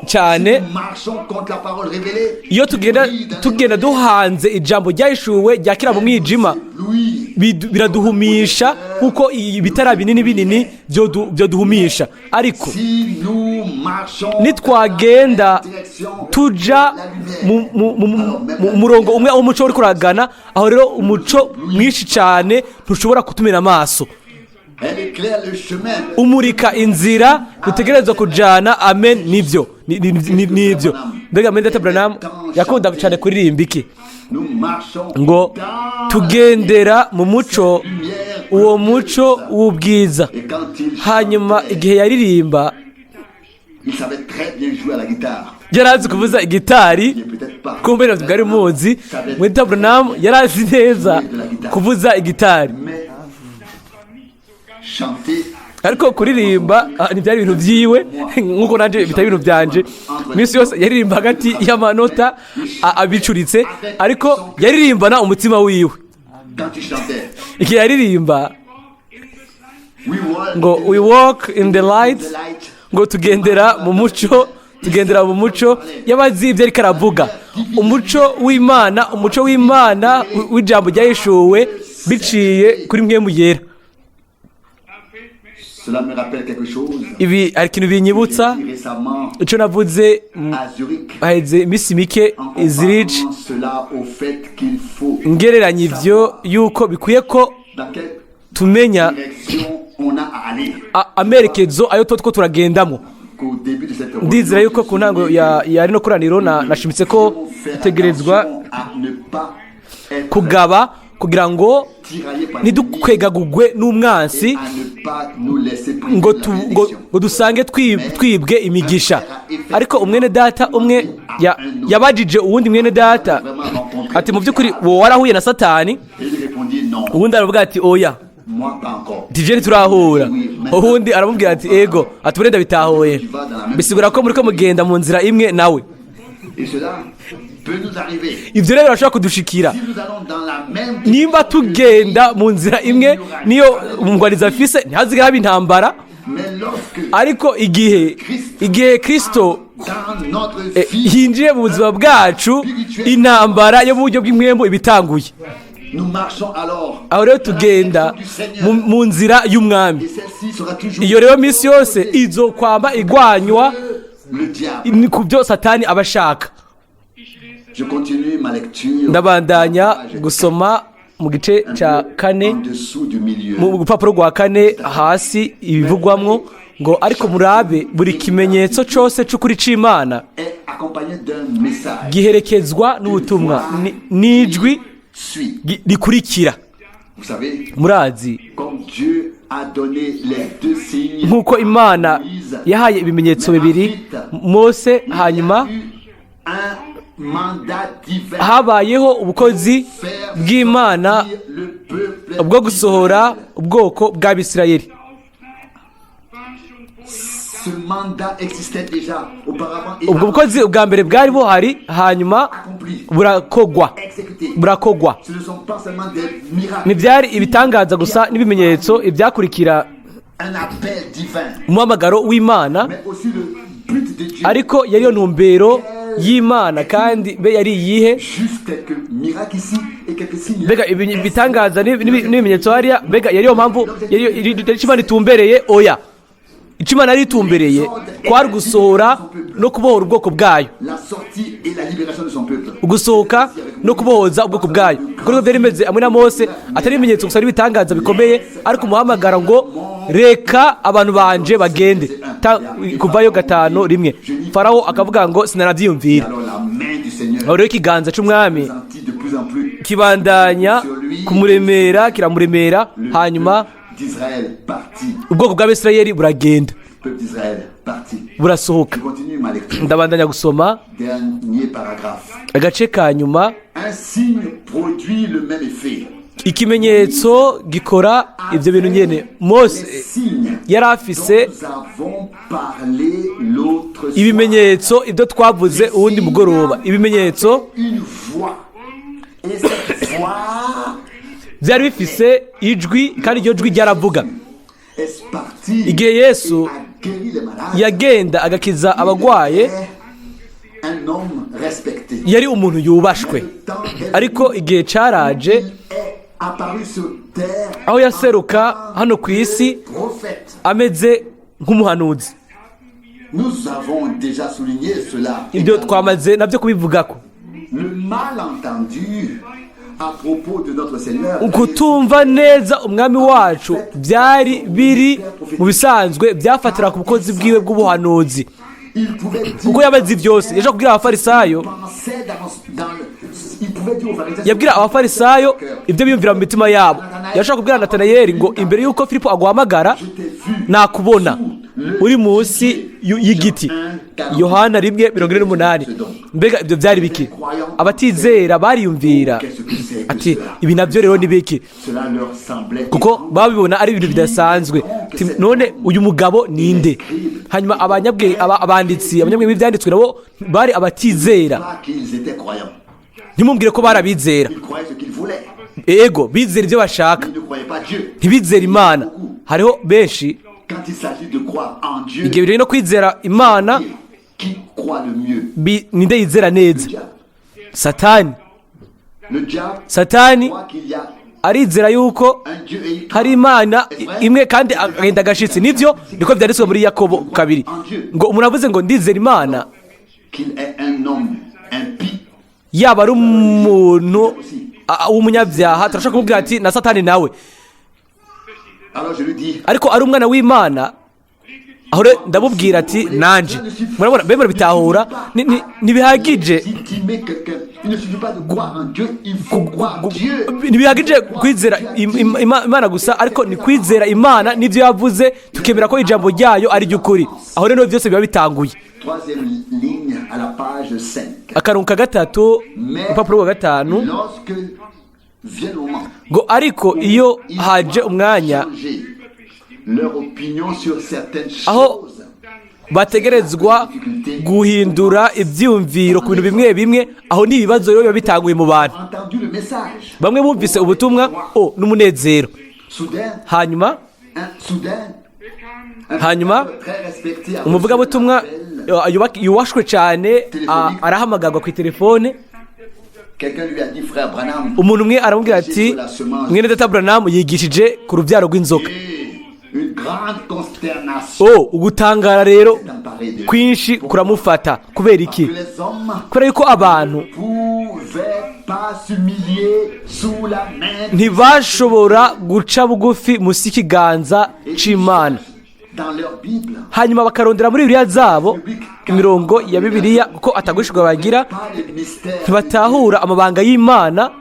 C: cyane.
B: Si nous marchons contre la parole révélée,
C: Iyo tugenda
B: qui brille dans les
C: tugenda duhanze ijambo ryahishuwe ryakira mu mwijima,
B: éblouit.
C: biraduhumisha kuko ibitara binini binini byoduhumisha, ariko
B: Si nous marchons
C: nitwagenda
B: dans la direction
C: tuja
B: de la lumière,
C: mu murongo umwe aho umuco uri kuragana, aho rero umuco mwinshi cyane ntushobora kutumena amaso.
B: Elle éclaire le chemin.
C: Umurika inzira dutegerezwa kujana. Amen, nibyo. Nibyo. Mbega mwene data Branham yakunda cyane kuririmba iki?
B: Nous marchons
C: Ngo
B: dans
C: tugendera mu muco,
B: lumière.
C: Uwo muco w'ubwiza.
B: Et quand il
C: Hanyuma
B: chantait,
C: igihe yaririmba,
B: il savait très bien jouer à la guitare.
C: Yari azi kuvuza igitari.
B: Il n'est peut-être pas.
C: Kumbe ntabwo bwari muzi, mwene data Branham yari azi neza kuvuza igitari.
B: Mais chanter,
C: Ariko kuririmba ntibyari ibintu byiwe, nk'uko nanjye bitari ibintu byanje. Iminsi yose yaririmba hagati y'amanota abicuritse, ariko yaririmbana umutima wiwe.
B: Quand il chantait,
C: Igihe yaririmba
B: we walk
C: ngo
B: in
C: "We walk in the light",
B: the light.
C: Ngo tugendera mu muco, tugendera mu muco, yabazi ibyo ariko aravuga, umuco w'Imana, umuco w'Imana w'ijambo ryahishuwe biciye kuri Mpwemu Yera.
B: Cela me rappelle quelque chose.
C: Ibi hari ikintu binyibutsa.
B: J'ai dit récemment
C: Icyo navuze
B: à Zurich.
C: haheze iminsi mike
B: En
C: Zurich,
B: comparant cela au fait qu'il faut
C: ngereranya ivyo yuko bikwiye ko
B: dans quelle
C: tumenya
B: direction on a à aller.
C: Amerekezo ayo tuba two turagendamo.
B: Qu'au début de cette
C: Ndizera yuko ku ntango ya rino koraniro nashimitse ko dutegerezwa
B: à ne pas être
C: kugaba kugira ngo
B: tiraillé par
C: ntidukwegagugwe n'umwansi,
B: et à ne pas nous laisser priver
C: ngo
B: de la
C: tu, ngo,
B: bénédiction.
C: ngo dusange twibwe imigisha. Ariko umwene data umwe yabajije uwundi mwene data ati: "Mu by'ukuri wowe warahuye na Satani?"
B: Et il répondit: "Non,
C: Uwundi aravuga ati: "Oya,
B: moi pas encore."
C: tije ntiturahura." Uwundi aramubwira ati: "Ego", ati: "Burenda bitahuye, bisigura ko muri ko mugenda mu nzira imwe nawe."
B: Et cela peut nous arriver.
C: Ibyo rero birashobora kudushikira.
B: Si nous allons dans la même
C: Nimba tugenda mu nzira imwe, niyo umugwanizi afise, ntihazigere haba intambara.
B: Mais lorsque
C: Ariko igihe Kristo
B: dans notre vie,
C: yinjiye mu buzima bwacu, intambara yo mu buryo bw'impwemu iba itanguye.
B: Nous marchons alors.
C: Aho rero tugenda mu nzira y'Umwami.
B: Et celle-ci sera toujours
C: Iyo rero minsi yose izokwamba igwanywa
B: le diable.
C: ni ku byo Satani aba ashaka.
B: Je continue ma lecture.
C: Ndabandanya gusoma mu gice cya kane,
B: En dessous du milieu.
C: mu rupapuro rwa kane hasi, ibivugwamwo ngo: "Ariko murabe, buri kimenyetso cyose cy'ukuri c'Imana
B: Est accompagné d'un message.
C: giherekezwa n'ubutumwa n'ijwi
B: Suit.
C: rikurikira."
B: Vous savez,
C: Murazi,
B: comme Dieu a donné les deux signes,
C: nk'uko Imana yahaye ibimenyetso bibiri Mose, hanyuma
B: il y a eu un mandat divin
C: habayeho ubukozi
B: faire
C: bw'Imana
B: sortir le peuple
C: bwo gusohora
B: d'Israël.
C: ubwoko bw'Abisirayeli.
B: Ce mandat existait déjà auparavant et
C: Ubwo bukozi ubwa mbere bwari buhari, hanyuma
B: accompli,
C: burakogwa,
B: exécuté.
C: burakogwa.
B: Ce ne sont pas seulement des miracles,
C: Ntibyari ibitangaza gusa n'ibimenyetso ibyakurikira
B: un appel divin,
C: umuhamagaro w'Imana,
B: mais aussi le but de Dieu.
C: ariko yari yo ntumbero y'Imana. Kandi be yari iyihe?
B: Juste quelques miracles ici et quelques signes.
C: Mbega ibitangaza n'ibimenyetso hariya, mbega yari yo mpamvu, yari icyo Imana itumbereye? Oya, icyo Imana yari itumbereye kwari gusohora no kubohora ubwoko bwayo.
B: La sortie et la libération de son peuple.
C: Ugusohoka no kubohoza ubwoko bwayo. Kuko niko byari bimeze hamwe na Mose, atari ibimenyetso gusa n'ibitangaza bikomeye, ariko umuhamagara ngo: "Reka abantu banje bagende." Kuvayo 5:1. Farawo akavuga ngo: "Sinanabyiyumvira."
B: Alors la main du Seigneur
C: Aho rero ikiganza c'Umwami
B: sentit de plus en plus
C: kibandanya kumuremera, kiramuremera,
B: le
C: hanyuma
B: peuple d'Israël parti.
C: ubwoko bw'Abisirayeli buragenda.
B: Peuple d'Israël parti.
C: Burasohoka.
B: Je continue ma lecture.
C: Ndabandanya gusoma.
B: Dernier paragraphe.
C: Agace ka nyuma.
B: Un signe produit le même effet.
C: Ikimenyetso gikora ibyo bintu nyene. Mose
B: Les signes
C: yari afise
B: dont nous avons parlé l'autre soir.
C: ibimenyetso, ibyo twavuze uwundi mugoroba, ibimenyetso
B: Une voix. Et cette voix
C: byari bifise ijwi, kandi iryo jwi ryaravuga.
B: Est partie
C: Igihe Yesu
B: et a guéri les malades.
C: yagenda agakiza abagwaye,
B: un homme respecté.
C: Yari umuntu yubashwe, ariko igihe caraje
B: Il est apparu sur terre
C: aho yaseruka hano ku isi
B: prophète.
C: ameze nk'umuhanuzi.
B: Nous avons déjà souligné cela.
C: Ibyo twamaze nabyo kubivugako.
B: Le malentendu à propos de notre Seigneur
C: Ukutumva neza umwami wacu byari biri mu bisanzwe byafatira ku bukozi bwiwe bw'ubuhanuzi,
B: il pouvait dire,
C: kuko yabazi byose. Yaje kubwira abafarisayo,
B: pensait il pouvait dire aux pharisiens
C: yabwira abafarisayo ibyo biyumvira mu mitima yabo. Yashobora kubwira Natanayeli ngo: "Imbere y'uko Filipo aguhamagara, nakubona uri munsi y'igiti." Yohana 1:48. Mbega ibyo byari biki? Abatizera bariyumvira ati: "Ibi nabyo rero ni biki?"
B: Cela leur semblait
C: Kuko babibona ari ibintu bidasanzwe. Ati: "None uyu mugabo ninde?" Hanyuma abanditsi, abanyabwenge b'ibyanditswe, nabo bari abatizera.
B: Pas qu'ils étaient croyants.
C: Ntimubwire ko bari abizera.
B: Ils croyaient ce qu'ils voulaient.
C: Ego, bizera ibyo bashaka.
B: Ils ne croyaient pas Dieu.
C: Ntibizera Imana. Hariho benshi,
B: Quand il s'agit de croire en Dieu,
C: igihe bijanye no kwizera Imana,
B: qui croit le mieux?
C: Ninde yizera neza?
B: Le diable.
C: Satani.
B: Le diable
C: Satani
B: croit qu'il y a
C: arizera yuko
B: un Dieu et il
C: hari Imana imwe kandi agenda agashitsi. Nivyo, niko vyanditswe muri Yakobo 2, ngo umuntu avuze ngo: "Ndizera Imana,"
B: qu'il est un homme impie.
C: yaba ari umuntu w'umunyabyaha, turashobora kumubwira ati: "Na Satani nawe."
B: Alors je lui dis,
C: Ariko ari umwana w'Imana, aho rero ndamubwira ati: "Nanje." Murabona, bemera bitahura, ntibihagije.
B: Légitimer quelqu'un. Il ne suffit pas de croire en Dieu, il faut croire Dieu.
C: Ntibihagije kwizera Imana gusa, ariko ni kwizera Imana n'ibyo yavuze, tukemera ko ijambo ryayo ari ry'ukuri. Aho rero byose biba bitanguye.
B: Troisième ligne à la page 5.
C: Akarongo ka gatatu,
B: Mais
C: urupapuro rwa gatanu.
B: lorsque vient le moment
C: Ngo ariko iyo
B: ils
C: haje
B: doivent
C: umwanya
B: changer leur opinion sur certaines
C: aho
B: choses,
C: bategerezwa guhindura ibyiyumviro ku bintu bimwe bimwe, aho ni ibibazo rero biba bitanguye mu bantu.
B: Entendu le message.
C: Bamwe bumvise ubutumwa, o n'umunezero.
B: Soudain,
C: Hanyuma
B: soudain, un
C: Hanyuma,
B: très respecté a
C: umuvugabutumwa
B: reçu un appel.
C: yubashwe cyane arahamagarwa ku telefone.
B: Quelqu'un lui a dit: "Frère Branham,
C: Umuntu umwe aramubwira ati: "Mwene data Branham yigishije ku rubyaro rw'inzoka."
B: et une grande consternation
C: O, ugutangara rero
B: s'est emparée de lui.
C: kwinshi kuramufata. Kubera iki?
B: Que les hommes
C: Kubera yuko abantu
B: ne pouvaient pas s'humilier sous la main
C: ntibashobora guca bugufi munsi y'ikiganza c'Imana.
B: Dans leur Bible,
C: Hanyuma bakarondera muri Bibiliya zabo, imirongo ya Bibiliya, kuko atagushirwa bagira.
B: Pas les mystères.
C: Ntibatahura amabanga y'Imana.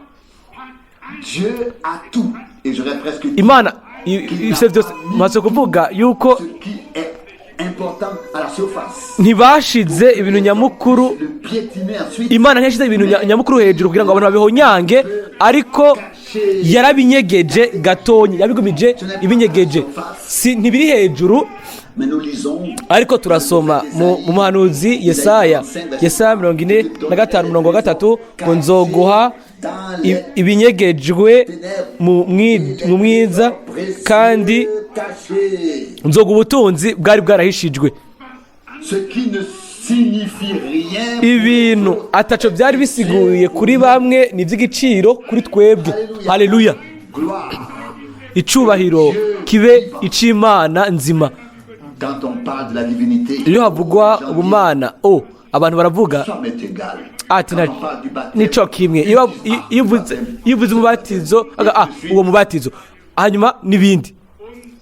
B: Dieu a tout. Et j'aurais presque dit
C: Imana ifise byose, maze kuvuga yuko
B: ce qui est important à la surface.
C: ntibashize ibintu nyamukuru.
B: Le piétiner ensuite.
C: Imana ntiyashize ibintu nyamukuru hejuru kugira ngo abantu babihonyange, ariko yarabinyegeje gatonyi, yabigumije ibinyegeje, si ntibiri hejuru.
B: Mais nous lisons
C: Ariko turasoma mu muhanuzi Yesaya, Yesaya 45 umurongo wa 3, ngo: "Nzoguha ibinyegejwe mu mwiza, kandi
B: cachés.
C: nzoguha ubutunzi bwari bwarahishijwe."
B: Ce qui ne signifie rien.
C: Ibintu ataco byari bisiguye kuri bamwe ni iby'igiciro kuri twebwe. Haleluya!
B: Gloire.
C: Icubahiro kibe ic'Imana nzima.
B: Quand on parle de la divinité,
C: Iyo havugwa ubumana, o abantu baravuga
B: ça m'est égal.
C: ati
B: Quand on parle du baptême,
C: nico kimwe. Iyo uvuze umubatizo, ah, uwo mubatizo, hanyuma n'ibindi,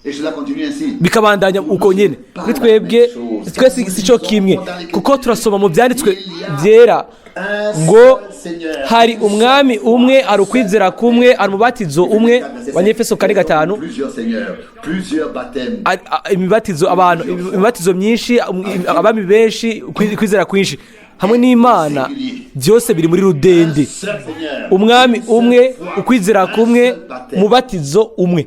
B: Et cela continue ainsi.
C: bikabandanya uko nyine. Kuri twebwe twese si cyo kimwe, kuko turasoma mu byanditswe byera ngo hari umwami umwe, hari ukwizera kumwe, hari umubatizo umwe. Banyefeso 4:5.
B: Plusieurs seigneurs, plusieurs baptêmes.
C: Imibatizo, abantu, imibatizo myinshi, abami benshi, kwizera kwinshi hamwe n'Imana, byose biri muri rudende.
B: Seul Seigneur.
C: Umwami umwe, ukwizera kumwe, umubatizo umwe.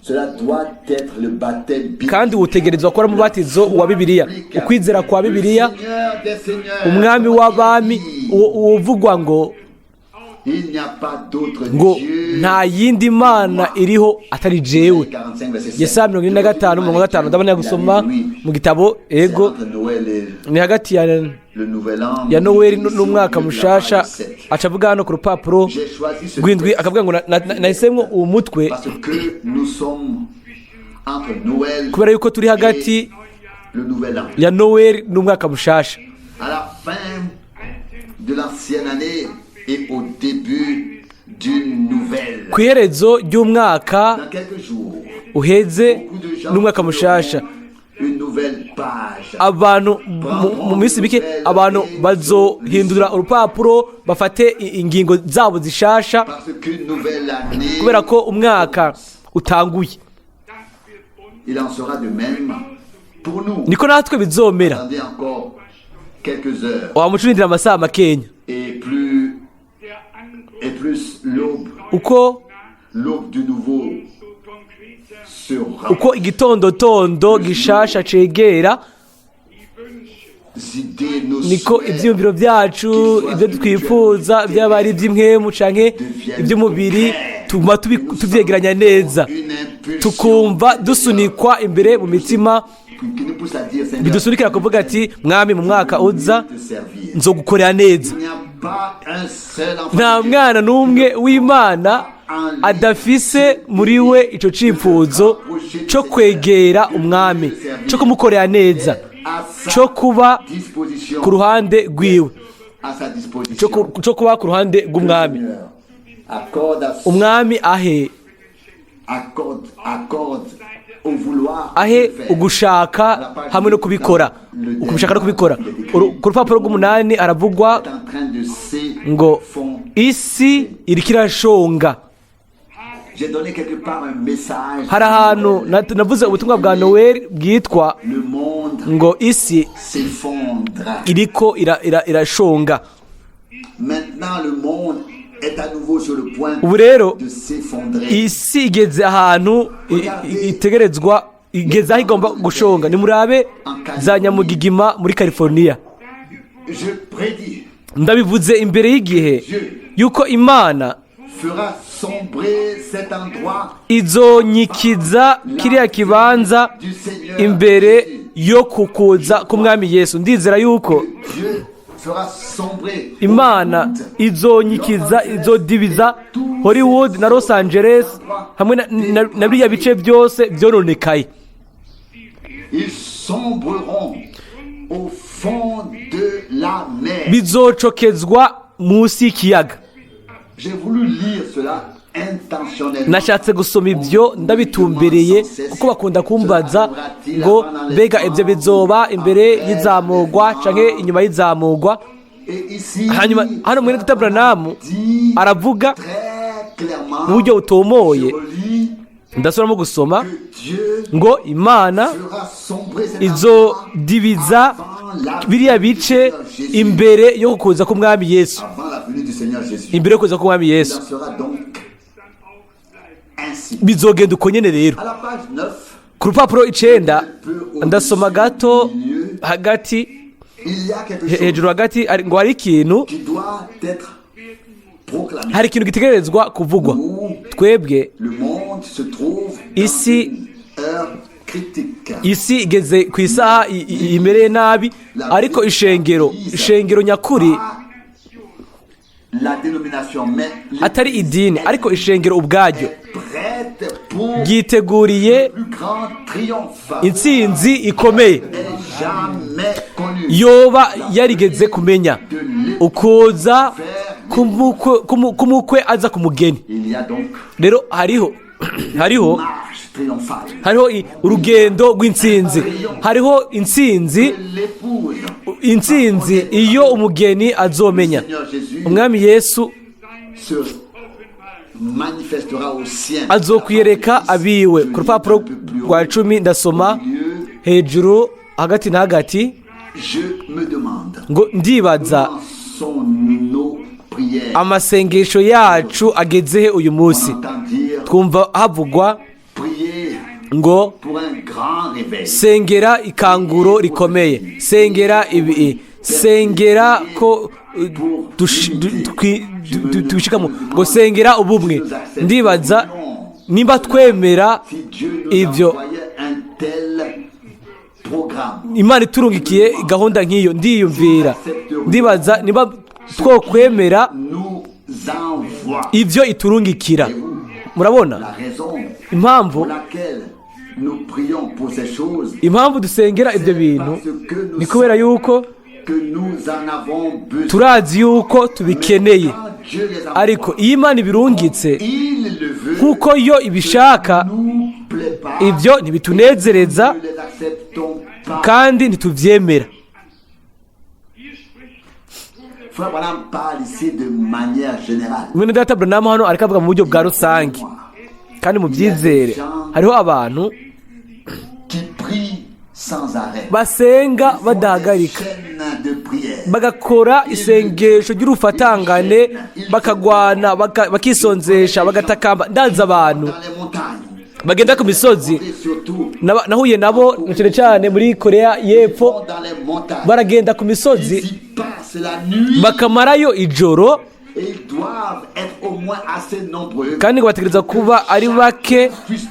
B: Cela doit être le baptême biblique.
C: Kandi utegerezwa gukora umubatizo wa Bibiliya, ukwizera kwa Bibiliya.
B: Le Seigneur des seigneurs.
C: Umwami w'abami, uwo uvugwa ngo
B: Il n'y a pas d'autre
C: Ngo
B: Dieu.
C: nta yindi mana iriho atari jewe.
B: 45, verset 7.
C: Yesaya 45:50. Ndabona gusoma mu gitabo, ego.
B: C'est entre Noël et
C: Ni hagati ya
B: le Nouvel An.
C: ya Noweli n'umwaka mushasha. Aca avuga hano ku rupapuro
B: J'ai choisi ce
C: rw'indwi,
B: texte
C: akavuga ngo nahisemwo uwo mutwe
B: parce que nous sommes entre Noël
C: kubera yuko turi hagati
B: et le Nouvel An.
C: ya Noweli n'umwaka mushasha,
B: À la fin de l'ancienne année et au début d'une nouvelle.
C: Ku iherezo ry'umwaka
B: Dans quelques jours,
C: uheze
B: beaucoup de gens
C: n'umwaka mushasha.
B: feront une nouvelle page.
C: Abantu mu minsi mike, abantu bazohindura urupapuro, bafate ingingo zabo zishasha,
B: Parce qu'une nouvelle année,
C: kubera ko umwaka utanguye.
B: Il en sera de même pour nous.
C: Niko natwe bizomera.
B: Attendez encore quelques heures
C: Wamucurindira amasaha makenya.
B: et plus l'aube,
C: Uko
B: l'aube du nouveau sera.
C: uko igitondotondo gishasha cegera,
B: Idées, nos
C: niko
B: souhaits
C: ivyiyumviro vyacu, ibyo twifuza, byaba ari ivy'impwemu canke ivy'umubiri, tuguma tuvyegeranya neza,
B: une impulsion
C: tukumva dusunikwa imbere mu mitima,
B: qui nous pousse à dire, Seigneur,
C: bidusunikira kuvuga ati: "Mwami, mu mwaka uza
B: te servir.
C: nzogukorera neza."
B: Il n'y a pas un seul enfant
C: Nta
B: de Dieu
C: mwana n'umwe w'Imana adafise muri we ico cifuzo co kwegera Umwami, co kumukorera neza,
B: à sa
C: co kuba
B: disposition,
C: ku ruhande rwiwe,
B: à sa disposition.
C: co kuba ku ruhande rw'Umwami.
B: Seigneur, accorde à,
C: Umwami ahe
B: accorde, accorde au vouloir
C: ahe
B: de faire.
C: ugushaka hamwe no kubikora, ukubishaka no kubikora. Ku rupapuro rw'umunani haravugwa
B: Est en train de
C: ngo
B: s'effondrer.
C: isi iriko irashonga.
B: J'ai donné quelque part un message.
C: Hari ahantu navuze ubutumwa bwa Noel bwitwa
B: Le monde
C: ngo isi
B: s'effondre.
C: iriko irashonga.
B: Maintenant, le monde est à nouveau sur le point
C: Ubu rero
B: de s'effondrer.
C: isi igeze ahantu itegerezwa, igeze aho igomba gushonga. Nimurabe za nyamugigima muri California.
B: Je prédis,
C: Ndabivuze imbere y'igihe yuko Imana
B: fera sombrer cet endroit
C: izonyikiza kiriya kibanza
B: du Seigneur
C: imbere
B: Jésus.
C: yo kukuza k'Umwami Yesu. Ndizera yuko
B: Dieu fera sombrer
C: Imana
B: Hollywood,
C: izonyikiza, izodibiza Hollywood na Los Angeles hamwe na biriya bice byose byononekaye.
B: Ils sombreront au fond de la mer.
C: Bizocokezwa munsi y'ikiyaga.
B: J'ai voulu lire cela intentionnellement.
C: Nashatse gusoma ibyo ndabitumbereye kuko bakunda kumbaza ngo mbega ibyo bizoba imbere y'izamurwa canke inyuma y'izamurwa?
B: Et ici,
C: Hanyuma hano mwene Data Branham
B: dit
C: aravuga
B: très clairement,
C: mu buryo butomoye.
B: je relis
C: Ndasubiramo gusoma
B: que Dieu
C: ngo Imana
B: fera sombrer cet
C: izodibiza
B: endroit avant la
C: biriya
B: venue du
C: bice
B: Seigneur Jésus.
C: imbere yo kuza k'Umwami Yesu.
B: Avant la venue du Seigneur Jésus.
C: Imbere yo kuza k'Umwami
B: Il
C: Yesu.
B: en sera donc ainsi.
C: Bizogenda uko nyene rero.
B: À la page 9,
C: Ku rupapuro 9, ndasoma gato hagati,
B: il y a quelque chose
C: hejuru hagati, ngo hari ikintu
B: qui doit être proclamé.
C: hari ikintu gitegerezwa kuvugwa. Twebwe
B: Le monde se trouve dans
C: Ici-
B: une heure critique.
C: isi igeze ku isaha imereye nabi, ariko ishengero nyakuri,
B: Pas la dénomination, mais
C: atari idini, ariko ishengero ubwaryo,
B: est prête pour
C: ryiteguriye
B: le plus grand triomphe
C: intsinzi ikomeye
B: est jamais connu.
C: yoba yarigeze kumenya, ukuza k'umukwe aza ku mugeni.
B: Il y a donc
C: Rero hariho
B: marche triomphale.
C: hariho urugendo rw'intsinzi, hariho intsinzi,
B: L'épouse,
C: intsinzi iyo umugeni azomenya.
B: Seigneur Jésus,
C: Umwami Yesu
B: se manifestera au sien.
C: azokwiyereka abiwe. Ku rupapuro rwa 10 ndasoma hejuru hagati na hagati
B: Je me demande
C: ngo ndibaza
B: comment sont nos prières.
C: amasengesho yacu ageze he uyu munsi?
B: On entend dire
C: Twumva havugwa
B: prier
C: ngo
B: pour un grand réveil.
C: sengera ikanguro rikomeye, sengera ibi, sengera ko tubishikamo ngo sengera ubumwe. Ndibaza nimba twemera
B: Si Dieu nous
C: ibyo
B: envoyait un tel programme,
C: Imana iturungikiye gahunda nk'iyo, ndiyumvira, ndibaza niba twokwemera
B: nous envoie.
C: ibyo iturungikira. Murabona
B: La raison
C: impamvu
B: pour laquelle nous prions pour ces choses,
C: impamvu dusengera ibyo bintu
B: parce que nous
C: ni kubera yuko
B: que nous en avons besoin.
C: turazi yuko tubikeneye.
B: Quand Dieu les envoie,
C: Ariko iyo Imana ibirungitse
B: il le veut,
C: nk'uko yo ibishaka,
B: nous plaît pas,
C: ibyo ntibitunezereza
B: nous ne les acceptons pas.
C: kandi ntitubyemera.
B: Frère Branham parle ici de manière générale.
C: Mwene data Branham hano ariko avuga mu buryo bwa rusange, kandi mu byizere hariho abantu
B: Qui prient sans arrêt.
C: basenga badahagarika,
B: Chaîne de prière.
C: bagakora isengesho ry'urufatangane, bakagwana, bakisonzesha, bagatakamba. Ndazi abantu
B: Dans les montagnes.
C: bagenda ku misozi.
B: Et surtout,
C: Nahuye nabo cyane cyane muri Korea y'Epfo.
B: vont dans les montagnes.
C: Baragenda ku misozi
B: Ils y passent la nuit.
C: bakamarayo ijoro.
B: Et ils doivent être au moins assez nombreux.
C: Kandi ngo bategereza kuba ari bake
B: Puissent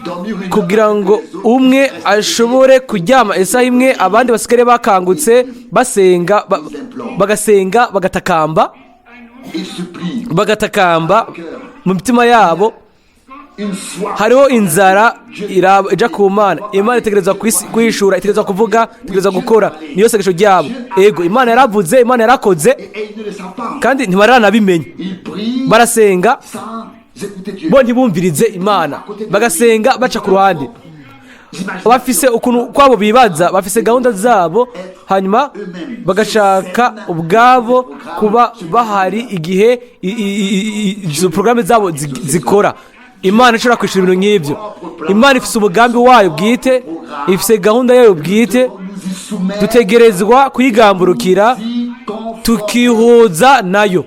B: dormir une
C: kugira
B: heure,
C: ngo
B: que les autres
C: umwe
B: restent
C: ashobore kuryama isaha imwe, abandi basigare bakangutse basenga, bagasenga, bagatakamba,
B: Ils supplient.
C: bagatakamba mu mitima yabo.
B: Une soif.
C: Hariho inzara ija ku Mana. Imana itegereza kwishura, itegereza kuvuga, itegereza gukora. Niyo sengesho ryabo. Ego, Imana yaravuze, Imana yarakoze,
B: Et ils ne le savent pas.
C: kandi ntibaranabimenya.
B: Ils prient
C: Barasenga
B: sans écouter Dieu.
C: bo ntibumvirize Imana, bagasenga baca ku ruhande.
B: J'imagine
C: Bafise ukuntu kwabo bibaza, bafise gahunda zabo, hanyuma bagashaka ubwabo kuba bahari igihe izo porogaramu zabo zikora. Imana ishobora kwishyura ibintu nk'ibyo. Imana ifise umugambi wayo bwite, ifise gahunda yayo bwite.
B: nous y soumettre,
C: Dutegerezwa kuyigamburukira,
B: s'y conformer.
C: tukihuza nayo.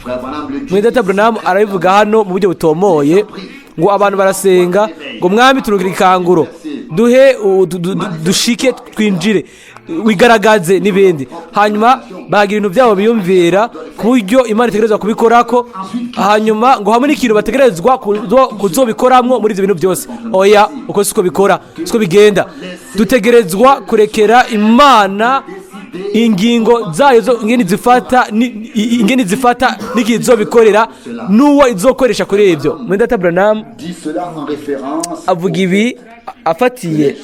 B: Frère Branham le dit.
C: Mwene data Branham arabivuga hano mu buryo butomoye ngo abantu barasenga ngo: "Mwami, turungire ikanguro, duhe dushike twinjire, wigaragaze" n'ibindi. Hanyuma bagira ibintu byabo biyumvira ku buryo Imana itegerezwa kubikorako, hanyuma ngo hamwe n'ikintu bategerezwa kuzobikoramwo muri ibyo bintu byose. Oya, uko siko bikora, siko bigenda. Dutegerezwa kurekera Imana ingingo zayo zo ingene zifata ingene zifata n'igihe izobikorera n'uwo izokoresha kuri ibyo. Mwene data Branham
B: Dit cela en référence
C: avuga ibi afatiye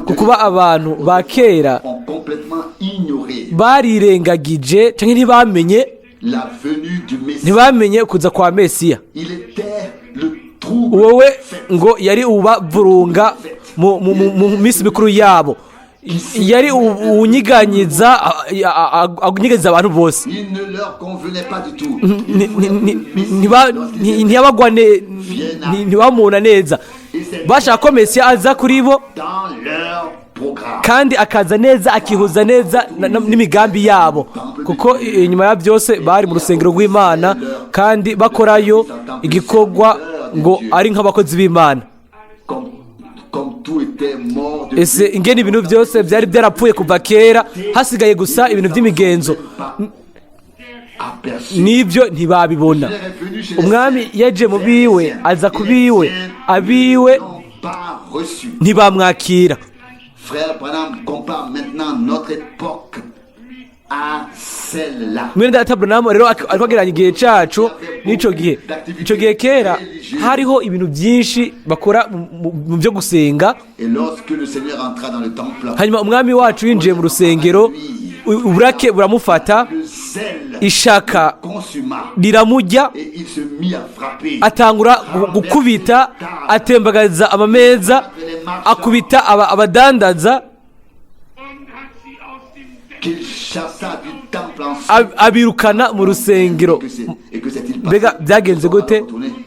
C: ku kuba abantu ba kera
B: ont complètement ignoré
C: barirengagije canke ntibamenye
B: la venue du Messie.
C: ntibamenye kuza kwa Mesiya.
B: Il était le trouble
C: Wowe ngo yari ubavurunga mu minsi mikuru yabo, yari uwunyiganyiza, anyiganyiza abantu bose.
B: Il ne leur convenait pas du tout.
C: Ntiyabagwa ntibamubona neza. Bashaka ko Mesiya aza kuri bo
B: Dans leur programme.
C: kandi akaza neza, akihuza neza n'imigambi yabo, kuko inyuma ya byose bari mu rusengero rw'Imana kandi bakorayo igikorwa ngo ari nk'abakozi b'Imana.
B: Comme tout était mort depuis.
C: Ese ingene ibintu byose byari byarapfuye kuva kera, hasigaye gusa ibintu by'imigenzo,
B: Aperçu.
C: n'ibyo ntibabibona. Umwami yaje mu biwe, aza ku biwe, abiwe
B: N'ont pas reçu.
C: ntibamwakira.
B: Frère Branham compare maintenant notre époque à celle-là.
C: Mwene data Branham rero ariko agereranya igihe cacu n'ico gihe. Ico gihe kera hariho ibintu byinshi bakora mu byo gusenga.
B: Et lorsque le Seigneur entra dans le temple,
C: Hanyuma umwami wacu yinjiye mu rusengero, uburake buramufata,
B: le zèle
C: ishaka
B: consuma
C: riramujya,
B: et il se mit à frapper.
C: atangura gukubita, atembagaza amameza, akubita abadandaza,
A: und hat sie aus dem Tempel
B: Qu'il chassa du temple ensuite.
C: Abirukana mu rusengero.
B: Et que s'est-il passé?
C: Mbega byagenze gute?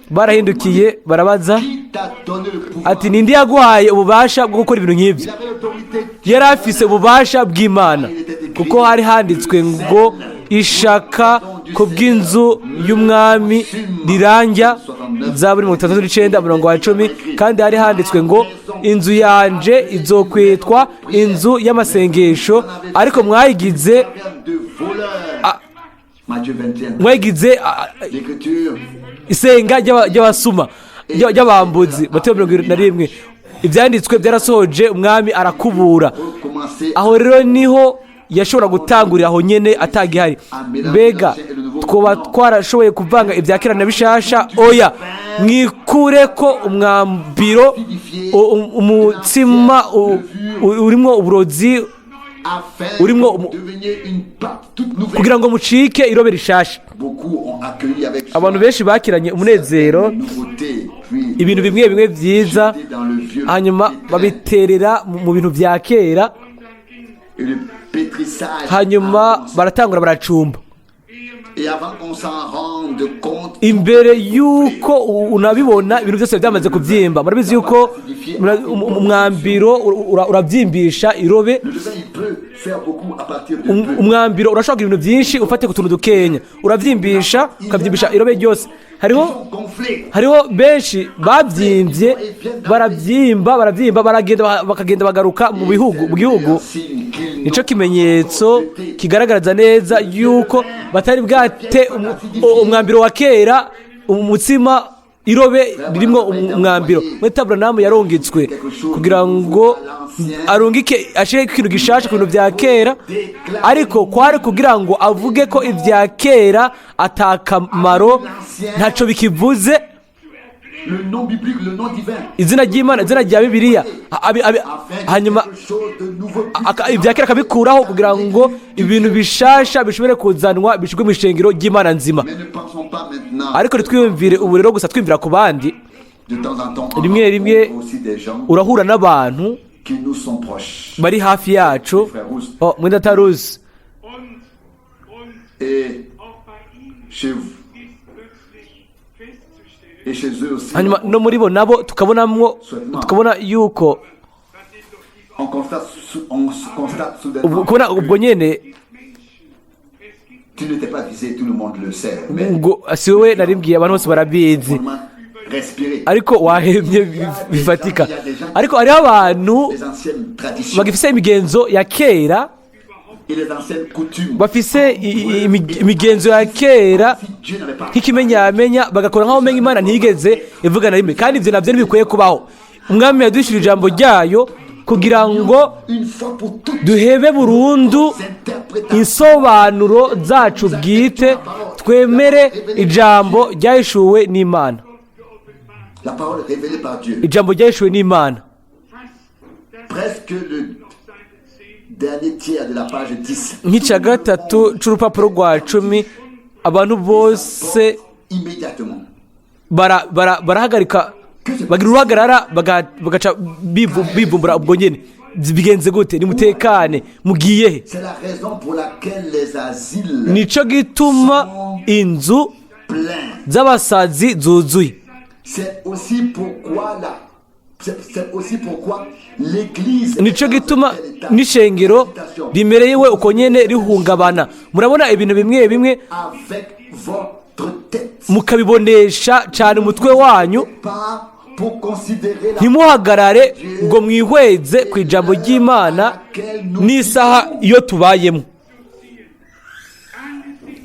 C: Barahindukiye barabaza
B: Qui t'a donné le pouvoir?
C: ati: "Ninde yaguhaye ububasha bwo gukora ibintu nk'ibyo?"
B: Il avait l'autorité.
C: Yari afise ububasha bw'Imana, kuko hari handitswe ngo: "Ishaka ku bw'inzu y'umwami riranja", Zaburi 69 umurongo wa 10. Kandi hari handitswe ngo: Inzu yanje izokwitwa inzu y'amasengesho, ariko mwayigize
B: Caverne de voleurs. Matthieu 21.
C: mwayigize
B: L'écriture
C: isenga ry'abasuma, ry'abambuzi. Matayo 21. Ibyanditswe byarasohoje, umwami arakubura.
B: Recommencer
C: Aho rero niho yashobora gutangurira, aho nyene atagihari. Mbega twoba twarashoboye kuvanga ibya kera na bishasha? Oya. Mwikure ko umwambiro, umutsima urimwo uburozi,
B: afin
C: urimo
B: que vous deveniez une pâte toute nouvelle.
C: kugira ngo mucike irobe rishasha.
B: Beaucoup ont accueilli avec joie
C: Abantu benshi bakiranye umunezero
B: certaines nouveautés, puis
C: ibintu bimwe bimwe byiza,
B: jeté dans le vieux
C: hanyuma
B: pétrin
C: babiterera mu bintu bya kera,
B: et le pétrissage
C: hanyuma
B: avance.
C: baratangura baracumba.
B: Et avant qu'on s'en rende compte,
C: Imbere y'uko unabibona, ibintu byose byamaze kubyimba. Murabizi yuko umwambiro urabyimbisha irobe.
B: Le levain, il peut faire beaucoup à partir de peu.
C: Umwambiro urashobora kugira ibintu byinshi ufate ku tuntu dukenya, urabyimbisha, ukabyimbisha irobe ryose. Hariho
B: Ils sont gonflés.
C: Hariho benshi babyimbye, barabyimba, barabyimba, baragenda, bakagenda bagaruka mu bihugu, mu gihugu.
B: Signe qu'ils
C: Nico
B: n'ont
C: kimenyetso
B: pas encore jeté.
C: kigaragaza neza yuko batari bwate umwambiro wa kera, umutsima, irobe ririmo umwambiro. Muri Taburanamu yarungitswe kugira ngo arungike, ashire ikintu gishasha ku bintu bya kera, ariko kwari kugira ngo avuge ko ibya kera atakamaro, ntaco bikivuze.
B: Le nom biblique, le nom divin.
C: Izina ry'Imana, izina rya Bibiliya,
B: Afin que
C: hanyuma
B: quelque chose de nouveau puisse
C: ibya kera akabikuraho kugira ngo ibintu bishasha bishobore kuzanwa, bishirwe mu ishengero ry'Imana nzima.
B: Mais ne pensons pas maintenant.
C: Ariko ntitwiyumvire ubu rero gusa twiyumvira ku bandi.
B: De temps en temps, on
C: Rimwe rimwe
B: rencontre aussi des gens
C: urahura n'abantu
B: qui nous sont proches.
C: bari hafi yacu.
B: Frère Rousse.
C: Oh, mwenda taruzi.
A: Und
B: Et
A: auch bei ihnen
B: chez vous,
A: ist plötzlich festzustellen,
B: et chez eux aussi,
C: Hanyuma no muri bo nabo tukabonamwo, tukabona yuko
B: on constate soudainement
C: kubona ubwo nyene
B: tu n'étais pas visé, tout le monde le sait. Mais
C: ngo si wowe narimbwiye, abantu bose barabizi.
B: vraiment, respirer.
C: Ariko wahemye bifatika, ariko hariho abantu
B: Les anciennes traditions
C: bagifise imigenzo ya kera,
B: et les anciennes coutumes.
C: bafise imigenzo ya kera
B: Si Dieu n'avait pas
C: nk'ikimenyamenya, bagakora nk'aho umenya Imana ntiyigeze ivuga na rimwe. Kandi ibyo nabyo ntibikwiye kubaho. Umwami yadushira ijambo ryayo kugira ngo
B: une fois pour toutes
C: duhebe burundu
B: interprétations
C: insobanuro zacu bwite, twemere ijambo ryahishuwe n'Imana.
B: La parole révélée par Dieu.
C: Ijambo ryahishuwe n'Imana.
B: Presque le dernier tiers de la page 10.
C: Nk'icya gatatu c'urupapuro rwa 10, abantu bose
B: Immédiatement.
C: barahagarika, bagira uruhagarara, bagaca bivumbura ubwo nyene. Bigenze gute? Nimutekane, mugiye he?
B: C'est la raison pour laquelle les asiles
C: Nico gituma inzu
B: pleins.
C: z'abasazi zuzuye.
B: C'est aussi pourquoi l'église
C: Nico gituma n'ishengero rimereyewe uko nyene rihungabana. Murabona ibintu bimwe bimwe
B: avec votre tête.
C: mukabibonesha cyane umutwe wanyu.
B: Pas pour considérer la
C: Ntimuhagarare ngo mwihweze ku ijambo ry'Imana n'isaha iyo tubayemo.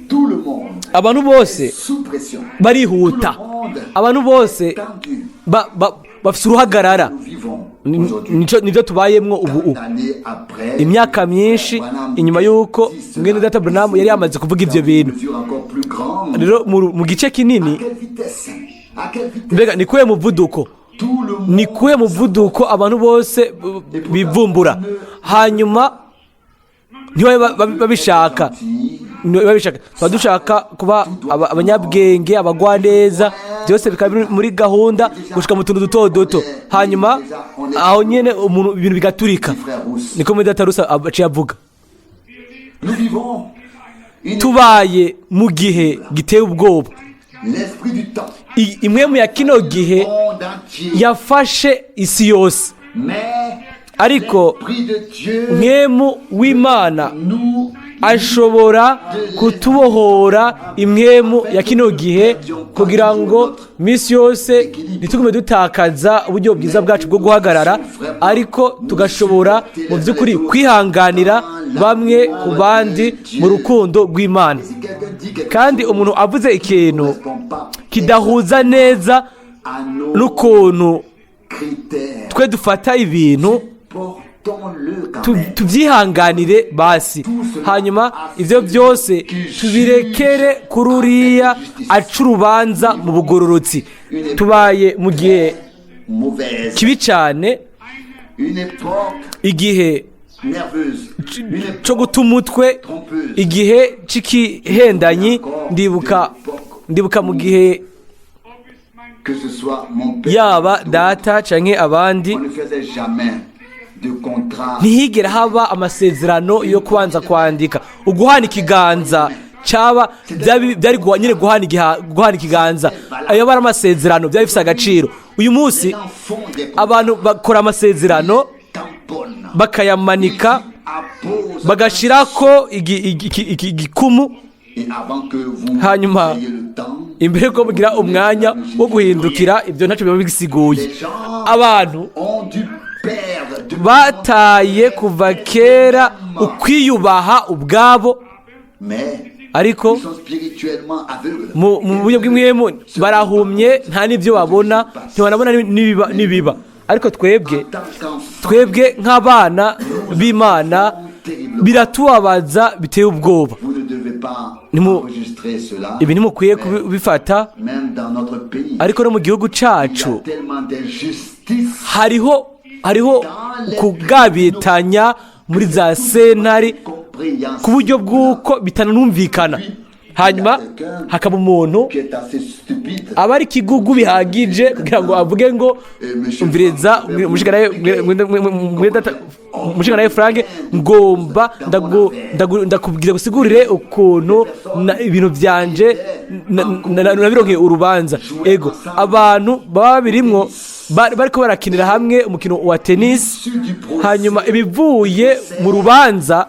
B: Tout le monde
C: Abantu bose
B: sous pression.
C: barihuta, abantu bose
B: Tendu.
C: bafise uruhagarara.
B: Nous vivons aujourd'hui.
C: Nibyo tubayemwo ubu.
B: D'années après,
C: Imyaka myinshi inyuma y'uko mwene data Branham yari yamaze kuvuga ivyo bintu,
B: mesure encore plus grande.
C: rero mu gice kinini.
B: À quelle vitesse? À quelle vitesse?
C: Mbega ni kuwe muvuduko?
B: Tout le monde
C: Ni kuwe muvuduko abantu bose bivumbura, hanyuma ntibabe babishaka, ntibabe babishaka. Tuba dushaka kuba abanyabwenge, abagwaneza, byose bikaba biri muri gahunda gushika mu tuntu duto duto, hanyuma aho nyene umuntu ibintu bigaturika.
B: Frère Rousse.
C: Niko muri data Rusa aciye avuga.
B: Nous vivons une
C: Tubaye mu gihe giteye ubwoba.
B: l'esprit du temps.
C: Imwe mu ya kino gihe
B: Monde entier.
C: yafashe isi yose,
B: Mais
C: ariko
B: l'esprit de Dieu
C: mwemu w'Imana
B: nous
C: Ashobora kutubohora impwemu ya kino gihe, kugira ngo minsi yose ntitugume dutakaza uburyo bwiza bwacu bwo guhagarara, ariko tugashobora mu by'ukuri kwihanganira bamwe ku bandi mu rukundo rw'Imana.
B: Si quelqu'un dit quelque
C: Kandi umuntu avuze ikintu
B: correspond pas
C: kidahuza neza
B: à nos
C: n'ukuntu
B: critères,
C: twe dufata ibintu,
B: portons-le quand même.
C: tubyihanganire basi. Hanyuma ibyo byose tubirekere kuri uriya aca urubanza mu bugororotsi. Tubaye mu gihe
B: Mauvaise.
C: kibi cyane,
B: Une époque
C: igihe
B: nerveuse. Une époque
C: cyo guta umutwe,
B: trompeuse.
C: igihe cy'ikihendanyi. Ndibuka mu gihe
B: Que ce soit mon père,
C: yaba data canke abandi,
B: on ne faisait jamais de contrat.
C: Ntihigera haba amasezerano yo kubanza kwandika. Uguhana ikiganza cyaba byari nyine guhana ikiganza. Ayo bari amasezerano, byari bifite agaciro. Uyu munsi
B: Les gens font des contrats,
C: abantu bakora amasezerano,
B: tamponnent,
C: bakayamanika,
B: apposent.
C: bagashirako igikumu.
B: Et avant que vous
C: Hanyuma,
B: ayez le temps,
C: imbere yuko mugira umwanya wo guhindukira, ibyo ntacyo biba bisiguye. Abantu
B: ont dû perdre depuis
C: bataye kuva kera ukwiyubaha ubwabo,
B: Mais
C: ariko
B: ils sont spirituellement aveugles.
C: mu buryo bw'impwemu barahumye, nta n'ibyo babona, ntibanabona n'ibiba. Ariko twebwe,
B: En tant qu'enfants,
C: twebwe nk'abana b'Imana, biratubabaza biteye ubwoba.
B: vous ne devez pas enregistrer cela.
C: Ibi ntimukwiye kubifata.
B: Même dans notre pays,
C: Ariko no mu gihugu
B: il y
C: cacu
B: a tellement d'injustice
C: hariho kugabitanya muri za sentare
B: compréhensible
C: ku buryo bw'uko bitanumvikana. Hanyuma hakaba umuntu
B: qui est assez stupide.
C: aba ari ikigugu bihagije kugira ngo avuge ngo: "Umviriza, mushikanaye Frank, ngomba ndakubwira gusigurire ukuntu ibintu byanje nabironkeye urubanza." Ego, abantu baba birimwo bariko barakinira hamwe umukino wa tennis, hanyuma ibivuye mu rubanza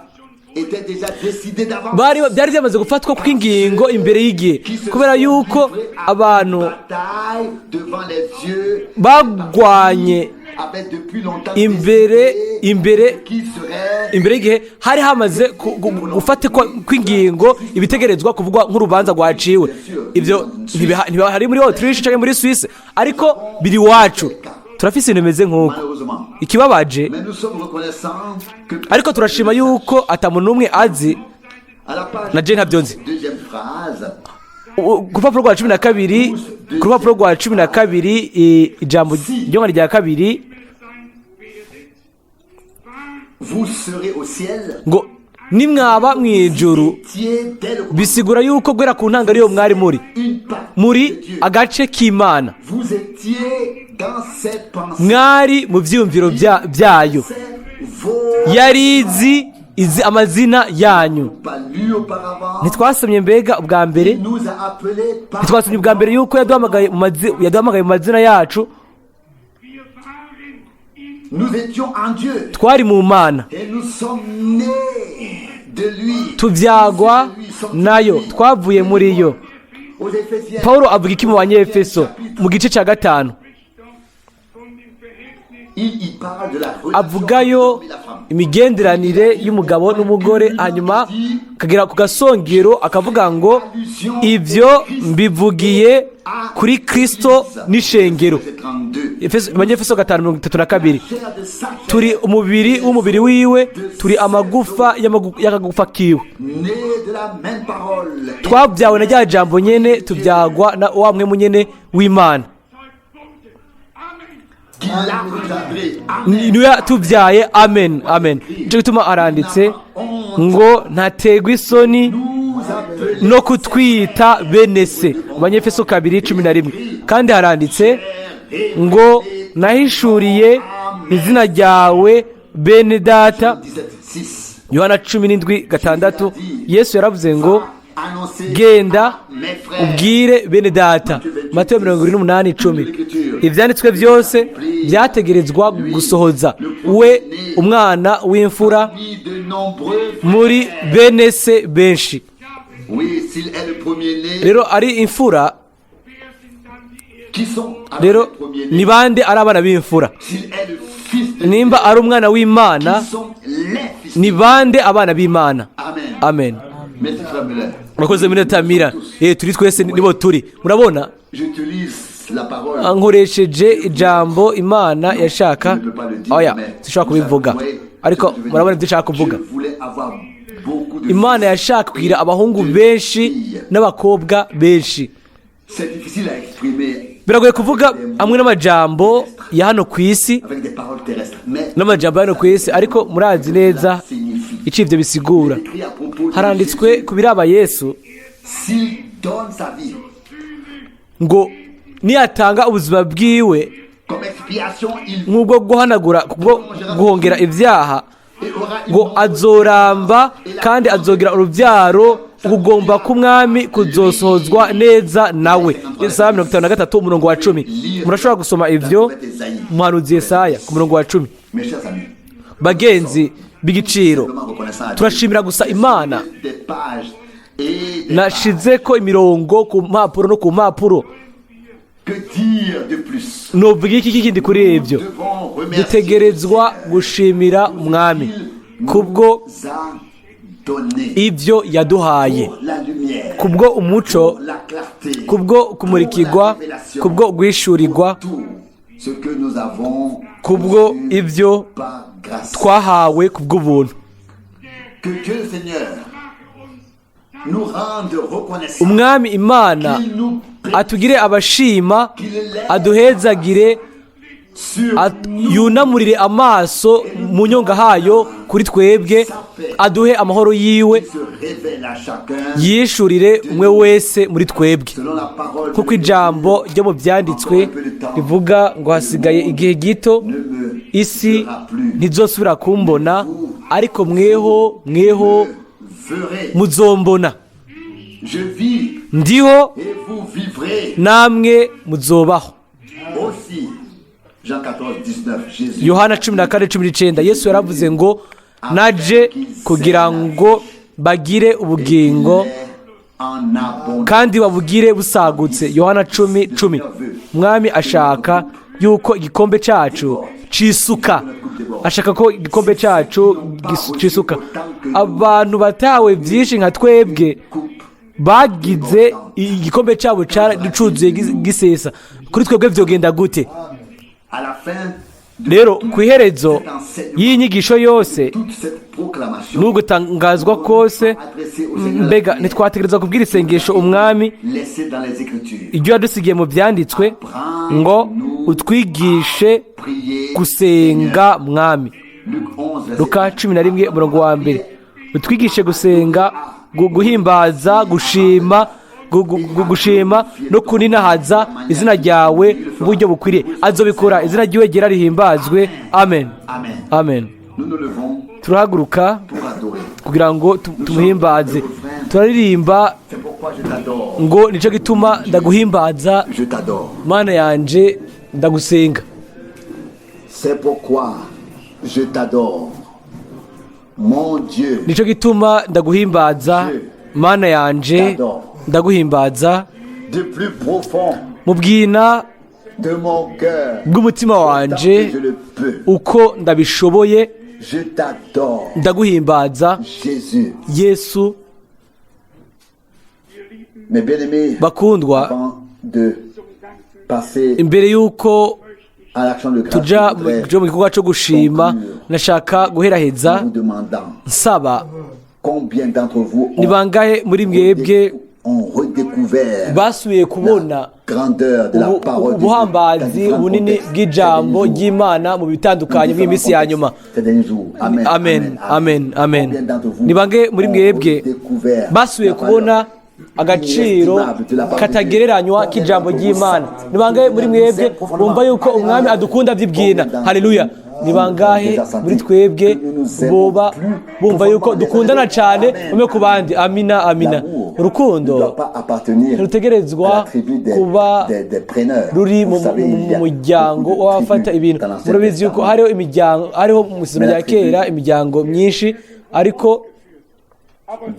B: Était déjà décidé d'avance.
C: bari byari byamaze gufatwa kw'ingingo imbere y'igihe, kubera yuko abantu
B: Bataille devant les yeux
C: bagwanye
B: avaient depuis longtemps
C: imbere
B: décidé
C: imbere
B: qui serait
C: imbere y'igihe, hari hamaze gufatikwa kw'ingingo ibitegerezwa kuvugwa nk'urubanza rwaciwe. Ibyo ntibihari muri Autriche cyangwa muri Suisse, ariko biri iwacu. Turafise ibintu bimeze nk'uko.
B: Malheureusement.
C: Ikibabaje,
B: Mais nous sommes reconnaissants que
C: ariko turashima yuko ata muntu n'umwe azi.
B: À la page
C: Na je ntabyo nzi.
B: deuxième phrase,
C: Ku rupapuro rwa 12, ku rupapuro rwa 12, ijambo ryo rya kabiri,
B: vous serez au ciel,
C: ngo nimwaba mu ijuru,
B: étiez dès le
C: bisigura yuko guhera ku ntango ariyo mwari muri
B: une partie
C: muri
B: de Dieu.
C: agace k'Imana.
B: Vous étiez dans cette pensée.
C: Mwari mu byiyumviro byayo.
B: C'est vos
C: Yari izi amazina yanyu.
B: pas lu auparavant.
C: Ntitwasomye mbega ubwa mbere?
B: Il nous a appelés par
C: Ntitwasomye ubwa mbere yuko yaduhamagaye mu mazina yacu?
B: Nous étions en Dieu
C: Twari mu Mana,
B: et nous sommes nés de lui.
C: tubyagwa nayo, twavuye muri yo.
B: Aux Éphésiens,
C: Paul avuga iki mu Banyefeso mu gice cya 5?
B: il y parle de la relation
C: Avugayo
B: entre l'homme et la femme.
C: imigenderanire y'umugabo n'umugore, hanyuma akagera ku gasongero akavuga ngo: "Ibyo mbivugiye kuri Kristo n'ishengero."
B: Verset 32.
C: Abanyefeso 5:32.
B: Chair de sa chair,
C: Turi umubiri w'umubiri wiwe, turi amagufa y'akagufa kiwe.
B: né de la même parole.
C: Twabyawe na rya jambo nyene, tubyagwa na wa mwe munyene w'Imana.
B: Qui l'a engendré. Amen.
C: Niwe yatubyaye. Amen, amen. Nicyo gituma aranditse ngo ntategwa isoni
B: Nous appeler
C: no kutwita bene se, Abanyefeso 2:11. Kandi haranditse ngo: "Nahishuriye izina ryawe bene data."
B: 17, 6.
C: Yohana 17:6, Yesu yaravuze ngo:
B: Annoncez
C: "Genda
B: à mes frères.
C: ubwire bene data." Matayo 28:10. Ibyanditswe byose byategerezwa gusohoza we, umwana w'imfura.
B: Ni de nombreux
C: muri bene se benshi.
B: Oui, s'il est le premier-né,
C: Rero ari imfura.
B: qui sont alors
C: Rero
B: les premiers-nés?
C: ni bande ari abana b'imfura?
B: S'il est le fils de
C: Nimba ari umwana w'Imana,
B: qui sont les fils
C: ni bande abana b'Imana?
B: Amen.
C: Amen.
B: Merci frère Müller.
C: Murakoze muri Tamira. Turi twese nibo turi, murabona.
B: J'utilise la parole.
C: Nkoresheje ijambo Imana yashaka.
B: Je ne peux pas le dire,
C: Oya,
B: mais
C: sinshobora kubivuga,
B: vous voyez
C: ariko
B: ce que je veux
C: murabona
B: dire.
C: ibyo nshaka kuvuga.
B: Je voulais avoir beaucoup de
C: Imana
B: fils
C: yashaka kugira
B: et
C: abahungu
B: de
C: benshi
B: filles.
C: n'abakobwa benshi.
B: C'est difficile à exprimer
C: Biragoye kuvuga amwe n'amajambo ya hano ku isi,
B: avec des paroles terrestres, mais
C: n'amajambo ya hano ku isi, ariko murazi neza
B: signifie.
C: icyo ibyo bisigura.
B: Écrit à propos de
C: Haranditswe
B: Jésus,
C: ku biraba Yesu
B: s'il donne sa vie
C: ngo niyatanga ubuzima bwiwe
B: comme expiation, il
C: nk'ubwo guhanagura, kubwo guhongera ibyaha,
B: et aura une
C: ngo azoramba kandi azogira urubyaro, ukugomba k'umwami kuzosohozwa neza nawe. Yesaya 53 umurongo wa 10. Murashobora gusoma ibyo muhanuzi Yesaya ku murongo wa 10.
B: Mes chers amis,
C: Bagenzi b'igiciro,
B: simplement reconnaissant à Dieu.
C: turashimira gusa Imana.
B: Des pages et des pages.
C: Nashize ko imirongo ku mpapuro no ku mpapuro.
B: Que dire de plus?
C: Novuga iki kindi kuri ibyo?
B: Devons remercier
C: Dutegerezwa gushimira umwami kubwo
B: nous a donné
C: ibyo yaduhaye,
B: pour la lumière,
C: kubwo umuco,
B: pour la clarté,
C: kubwo kumurikirwa,
B: pour la révélation,
C: kubwo guhishurirwa,
B: pour tout ce que nous avons
C: kubwo
B: reçu
C: ibyo
B: par grâce.
C: twahawe kubw'ubuntu.
B: Que Dieu le Seigneur nous rende reconnaissants,
C: Umwami Imana
B: qu'il nous bénisse,
C: atugire abashima,
B: qu'il lève
C: aduhezagire,
B: sur nous
C: yunamurire amaso mu nyonga hayo kuri twebwe, aduhe amahoro yiwe,
B: se révèle à chacun
C: yishurire umwe wese muri twebwe,
B: selon la parole
C: kuko ijambo ryo mu byanditswe rivuga ngo hasigaye igihe gito
B: ne me
C: isi
B: verra plus.
C: ntizosubira kumbona, ariko mweho mweho
B: Verrez,
C: muzombona.
B: je vis
C: Ndiho,
B: et vous vivrez
C: namwe muzobaho.
B: aussi. Jean 14, 19, Jésus.
C: Yohana 14:19, Yesu yaravuze ngo naje kugira ngo bagire ubugingo
B: En abondance.
C: kandi babugire busagutse. Yohana 10:10. Umwami ashaka yuko igikombe cyacu cisuka, ashaka ko igikombe cyacu cisuka. Abantu batawe byinshi nka twebwe
B: Coupe
C: bagize igikombe cyabo cyacuzuye gisesa, kuri twebwe byogenda gute?
B: À la fin de
C: Rero ku iherezo
B: cet enseignement,
C: y'iyi nyigisho yose
B: toute cette proclamation
C: n'ugutangazwa kose, mbega ntitwategereza kubwira isengesho umwami
B: laissée dans les Écritures.
C: ibyo yadusigiye mu byanditswe ngo utwigishe
B: Priez
C: gusenga mwami?
B: Luc 11, verset
C: Luka 11 umurongo wa 1, utwigishe gusenga, guhimbaza, gushima, gushima no kuninahaza izina ryawe mu buryo bukwiriye. Azobikora, izina ryiwe ryera rihimbazwe. Amen.
B: Amen.
C: Amen.
B: Nous nous levons
C: Turahaguruka
B: pour adorer.
C: kugira ngo tumuhimbaze. Turaririmba
B: C'est pourquoi je t'adore.
C: ngo nicyo gituma ndaguhimbaza,
B: Je t'adore.
C: Mana yanje, ndagusenga.
B: C'est pourquoi je t'adore. Mon Dieu,
C: Nicyo gituma ndaguhimbaza, Mana yanje, ndaguhimbaza
B: du plus profond
C: mu bwina
B: de mon cœur,
C: bw'umutima
B: autant
C: wanje,
B: que je le peux.
C: uko ndabishoboye.
B: Je t'adore,
C: Ndaguhimbaza,
B: Jésus.
C: Yesu.
B: Mes bien-aimés,
C: Bakundwa,
B: avant de passer
C: imbere y'uko
B: à l'action de grâce,
C: tuja
B: je voudrais,
C: mu gikorwa cyo gushima, nashaka guheraheza
B: en vous demandant
C: nsaba
B: combien d'entre vous
C: ni
B: ont,
C: bangahe muri mwebwe
B: ont redécouvert
C: basubiye kubona
B: la grandeur de la parole de Dieu dans
C: ubuhambazi
B: différents
C: bunini
B: contextes
C: bw'ijambo
B: ces derniers jours.
C: ry'Imana mu bitandukanye bw'iminsi ya nyuma?
B: Ces derniers jours. Amen.
C: Amen, amen, amen.
B: Combien d'entre vous
C: Ni bangahe muri
B: ont
C: mwebwe
B: redécouvert
C: basubiye
B: la
C: kubona
B: valeur
C: agaciro
B: inestimable de la parole de Dieu?
C: katagereranywa
B: Combien
C: k'ijambo
B: d'entre vous
C: ry'Imana?
B: sentent
C: Ni bangahe muri
B: que
C: mwebwe
B: nous aimons
C: bumva yuko umwami adukunda by'ibwina? Haleluya! Ni bangahe muri twebwe boba bumva yuko dukundana cyane umwe ku bandi? Amina, amina.
B: L'amour
C: Urukundo
B: ne doit pas appartenir
C: ntirutegerezwa
B: à la tribu
C: kuba
B: des preneurs.
C: ruri
B: Vous
C: mu
B: savez, il y a
C: muryango
B: beaucoup de
C: w'abafata
B: tribus
C: ibintu.
B: dans l'Ancien
C: Murabizi yuko
B: Testament.
C: hariho imiryango, hariho mu isezerano rya kera imiryango myinshi, Ariko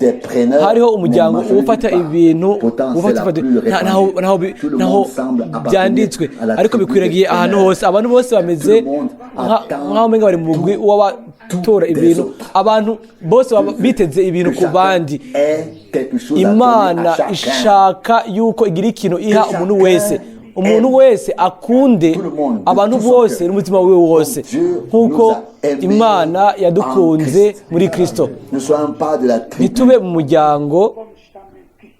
B: Des preneurs,
C: hariho umuryango
B: mais majorité
C: ufata
B: pas.
C: ibintu
B: Pourtant, c'est
C: ufata
B: la
C: ufata
B: plus
C: ntaho
B: répandue.
C: ntaho
B: Tout le
C: ntaho
B: monde semble appartenir
C: byanditswe
B: à la
C: ariko
B: tribu
C: bikwiragiye
B: des
C: ahantu
B: preneurs.
C: hose. Abantu bose bameze
B: Tout le monde attend
C: nk'aho umenga bari mu mugwi w'abatora
B: tout des
C: ibintu.
B: autres.
C: Abantu bose baba biteze ibintu
B: Que
C: ku
B: chacun
C: bandi.
B: ait quelque chose à donner
C: Imana
B: à chacun.
C: ishaka yuko igira ikintu iha
B: Que
C: umuntu
B: chacun
C: wese, umuntu
B: aime
C: wese akunde
B: tout le monde, de
C: abantu
B: tout son
C: bose
B: cœur.
C: n'umutima wiwe wose,
B: Dieu
C: nk'uko
B: nous a aimés
C: Imana
B: en
C: yadukunze
B: Christ.
C: muri Kristo.
B: Ne soyons pas de la tribu
C: Ntitube mu muryango
A: vom Stamme Gid.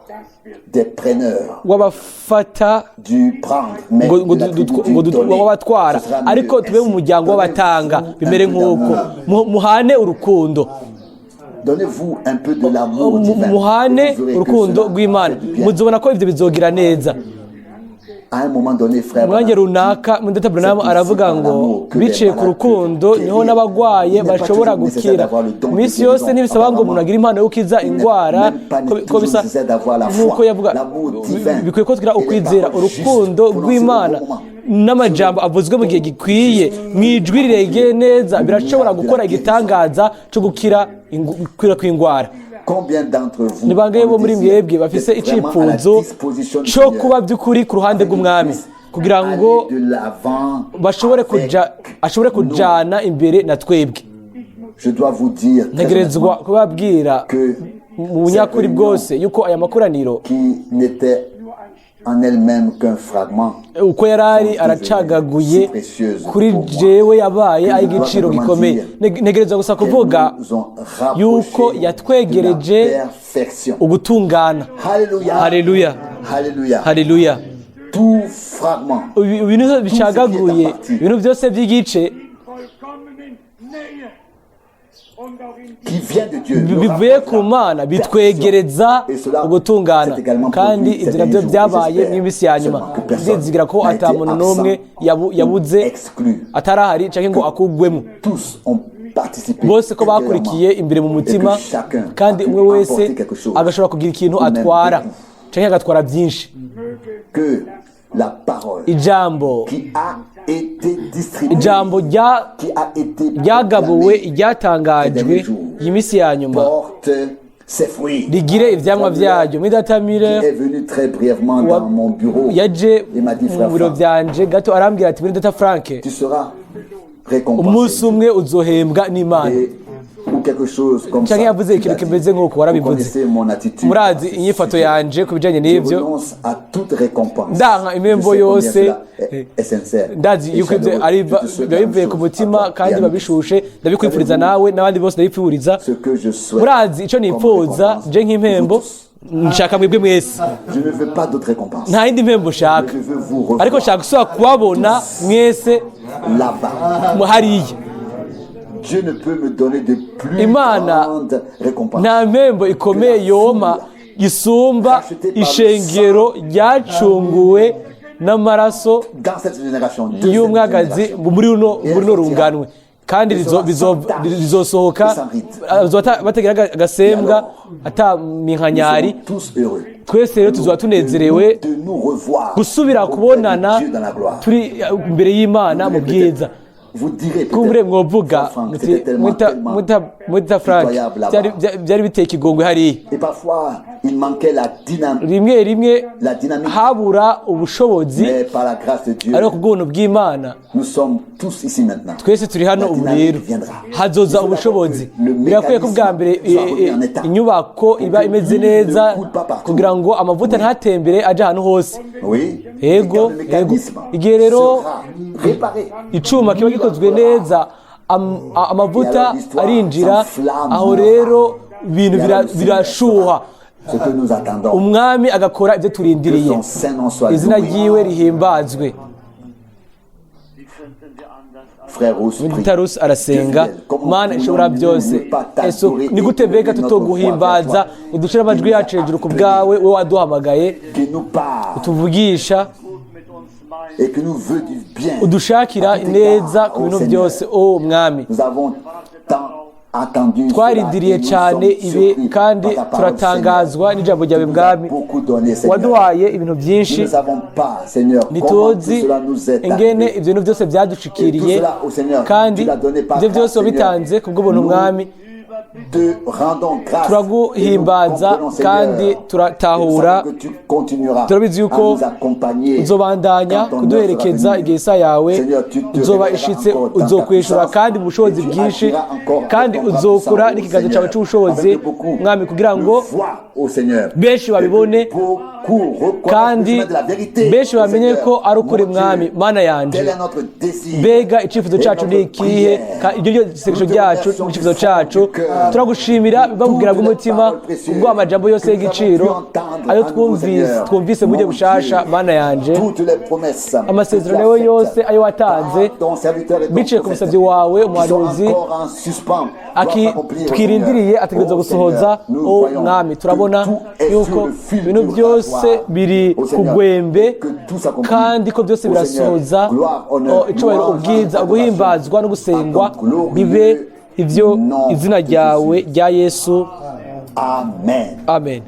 A: Das wird
B: des preneurs,
C: w'abafata
B: du prendre, mais
C: ngo ngo
B: de la tribu du
C: ngo
B: donner.
C: w'abatwara,
B: Ce sera mieux
C: ariko tube mu
B: ainsi.
C: muryango w'abatanga.
B: Donnez-vous
C: Bimere
B: un peu
C: nk'uko
B: d'amour.
C: Muhane urukundo.
B: Donnez-vous un peu de l'amour divin.
C: Muhane
B: Et vous verrez que
C: urukundo
B: cela
C: rw'Imana,
B: fait du bien.
C: muzobona ko ibyo bizogira neza.
B: À un moment donné, frère
C: Umwanya
B: Branham
C: runaka Mudata Branham aravuga ngo biciye ku rukundo niho n'abagwaye bashobora gukira. Iminsi yose ntibisaba ngo umuntu agire impano yo gukiza indwara ko bisa nk'uko yavuga. Bikwiye ko tugira ukwizera, urukundo rw'Imana n'amajambo avuzwe mu gihe gikwiye mu ijwi riregeye neza birashobora gukora igitangaza cyo gukira gukira kw'indwara.
B: Combien d'entre vous
C: Ni bangahe
B: ont
C: bo
B: le
C: muri
B: désir
C: mwebwe bafise
B: d'être vraiment à la
C: icifuzo
B: disposition du
C: cyo
B: Seigneur,
C: kuba by'ukuri ku ruhande rw'Umwami kugira ngo
B: aller de l'avant
C: bashobore
B: avec
C: kuja ashobore kujana imbere na twebwe?
B: Je dois vous dire très
C: Ntegerezwa
B: honnêtement
C: kubabwira
B: que
C: mu bunyakuri
B: cette
C: bwose
B: réunion
C: yuko aya makoraniro
B: qui n'était en elle-même qu'un fragment
C: uko yari ari aracagaguye kuri jewe yabaye ay'igiciro gikomeye. Ntegerezwa gusa
B: qu'elles
C: kuvuga
B: nous ont
C: yuko
B: rapprochés de la
C: yatwegereje
B: perfection.
C: ugutungana.
B: Alléluia.
C: Haleluya.
B: Alléluia.
C: Haleluya.
B: Tout fragment
C: Ibintu bicagaguye, ibintu byose by'igice
A: in vollkommenen Nähe und auch in
B: qui vient de Dieu nous
C: bivuye
B: rapproche
C: ku
B: de la
C: Mana bitwegereza
B: Et cela
C: ugutungana.
B: s'est également
C: Kandi
B: produit
C: ibyo
B: ces
C: nabyo
B: derniers jours.
C: byabaye
B: J'espère
C: mu minsi ya nyuma.
B: seulement que personne
C: Ndizigira ko
B: n'a
C: ata
B: été
C: muntu
B: absent
C: n'umwe
B: ou
C: yabuze
B: exclu.
C: atarahari canke ngo akugwemo,
B: Tous ont participé
C: bose ko
B: intérieurement
C: bakurikiye imbere mu
B: et
C: mutima,
B: que chacun
C: kandi
B: a pu
C: umwe wese
B: emporter quelque chose,
C: agashobora kugira ikintu
B: ou même
C: atwara
B: beaucoup.
C: canke agatwara byinshi.
B: Que la parole
C: Ijambo
B: qui a été distribuée,
C: ijambo
B: qui a été
C: ryagabuwe,
B: proclamée,
C: ryatangajwe iyi minsi ya nyuma
B: porte ses fruits.
C: rigire ivyamwa vyaryo. Mwidatamire
B: Qui est venu très brièvement dans mon bureau
C: yaje
B: et m'a dit,
C: mu
B: frère
C: biro
B: Franck,
C: vyanje gato arambwira ati: "Muri data Frank,
B: tu seras récompensé."
C: umunsi umwe uzohembwa n'Imana."
B: Et, ou quelque chose comme ça.
C: Canke yavuze
B: Tu
C: ikintu
B: l'as dit.
C: kimeze nk'uko
B: Vous
C: warabivuze.
B: connaissez mon attitude
C: Murazi
B: à ce
C: inyifato
B: sujet.
C: yanje ku bijanye
B: Je
C: n'ivyo.
B: renonce à toute récompense.
C: Ndanka impembo
B: Je sais combien
C: yose.
B: cela est sincère.
C: Ndazi
B: Et
C: yuko ivyo
B: chaleureux.
C: ari
B: Je te souhaite
C: biba
B: la même
C: bivuye ku
B: chose
C: mutima
B: à toi
C: kandi
B: et à
C: biba
B: nous.
C: bishushe. Ndabikwifuriza nawe n'abandi bose ndabipfuriza.
B: Ce que je souhaite
C: Murazi ico
B: comme
C: nipfuza
B: récompense
C: je nk'impembo
B: pour vous tous.
C: nshaka mwebwe mwese.
B: Je ne veux pas d'autre récompense.
C: Nta yindi mpembo nshaka,
B: Mais je veux vous revoir
C: ariko nshaka gusubira kubabona mwese
B: là-bas.
C: mu hariya.
B: Dieu ne peut me donner de plus
C: Imana
B: grande récompense.
C: nta mpembo ikomeye yoma isumba ishengero ryacunguwe n'amaraso
B: Dans cette génération, de cette
C: y'umwagazi
B: génération.
C: muri runo runganwe, kandi rizosohoka batagira agasembwa ata
B: Nous
C: minkanyari.
B: serons tous heureux
C: Twese rero tuzoba tunezerewe
B: de nous revoir
C: gusubira
B: auprès de
C: kubonana
B: Dieu dans la gloire.
C: turi imbere y'Imana mu bwiza.
B: Vous direz
C: Kumbure
B: peut-être,
C: mwovuga
B: Frère Franck,
C: muti
B: c'était tellement, tellement
C: mwita Frank,
B: pitoyable là-bas.
C: byari biteye ikigongwe hariya.
B: Et parfois, il manquait la dynamique,
C: Rimwe rimwe
B: la dynamique.
C: habura ubushobozi,
B: Mais par la grâce de Dieu,
C: ariko kubw'ubuntu bw'Imana
B: nous sommes tous ici maintenant.
C: twese turi hano
B: La
C: ubu.
B: dynamique
C: Rero
B: viendra.
C: hazoza
B: Il faut
C: ubushobozi.
B: d'abord que le
C: Birakwiye ko bwa mbere
B: mécanisme soit remis en état.
C: inyubako iba
B: que
C: imeze
B: l'huile
C: neza
B: ne coule pas partout.
C: kugira ngo amavuta ntatembere aje ahantu hose.
B: Oui.
C: Ego,
B: Et quand le
C: ego.
B: mécanisme
C: Igihe rero
B: sera réparé,
C: icuma kiba gikozwe neza, amavuta arinjira, aho rero ibintu
B: et alors le Seigneur
C: birashuha,
B: fera ce que nous attendons.
C: Umwami agakora ibyo
B: Que
C: turindiriye.
B: son saint nom soit
C: Izina
B: loué.
C: ryiwe rihimbazwe.
B: Frère Rousse prie.
C: Mutarusi arasenga. Mana ishobora byose, ese ni gute mbega tutoguhimbaza udushire amajwi yacu hejuru ku bwawe, wowe waduhamagaye,
B: Qui nous parle
C: tuvugisha,
B: et qui nous veut du bien.
C: udushakira
B: À tout
C: neza
B: égard,
C: ku
B: ô
C: bintu
B: Seigneur.
C: byose, o Mwami.
B: Nous avons tant Attendu
C: Twarindiriye cyane ibi kandi turatangazwa n'ijambo ryawe, Mwami. Waduhaye ibintu byinshi. Ntituzi ingene ibyo bintu byose byadushikiriye, kandi ibyo byose wabitanze ku bw'ubuntu, Mwami. Turaguhimbaza kandi turatahura. Turabizi yuko uzobandanya kuduherekeza igihe isaha yawe uzoba ishitse. Uzokwishura kandi mu bushobozi bwinshi, kandi uzokura n'ikiganza cyawe cy'ubushobozi, Mwami, kugira ngo benshi babibone kandi benshi bamenye ko ari ukuri. Mwami Mana yanje, mbega icyifuzo cyacu ni ikihe? Iryo ryo isengesho ryacu, icyifuzo cyacu. Turagushimira bamubwira bw'umutima ubwo amajambo yose y'igiciro ayo twumvise mu buryo bushasha. Mana yanje, amasezerano yawe yose ayo watanze biciye ku musabyi wawe umuhanuzi twirindiriye ategereza gusohoza. O Mwami, turabona yuko ibintu byose biri ku gwembe kandi ko byose birasohoza. Icyubahiro, ubwiza, uguhimbazwa no gusengwa bibe ibyo izina ryawe rya Yesu.
B: Amen.
C: Amen.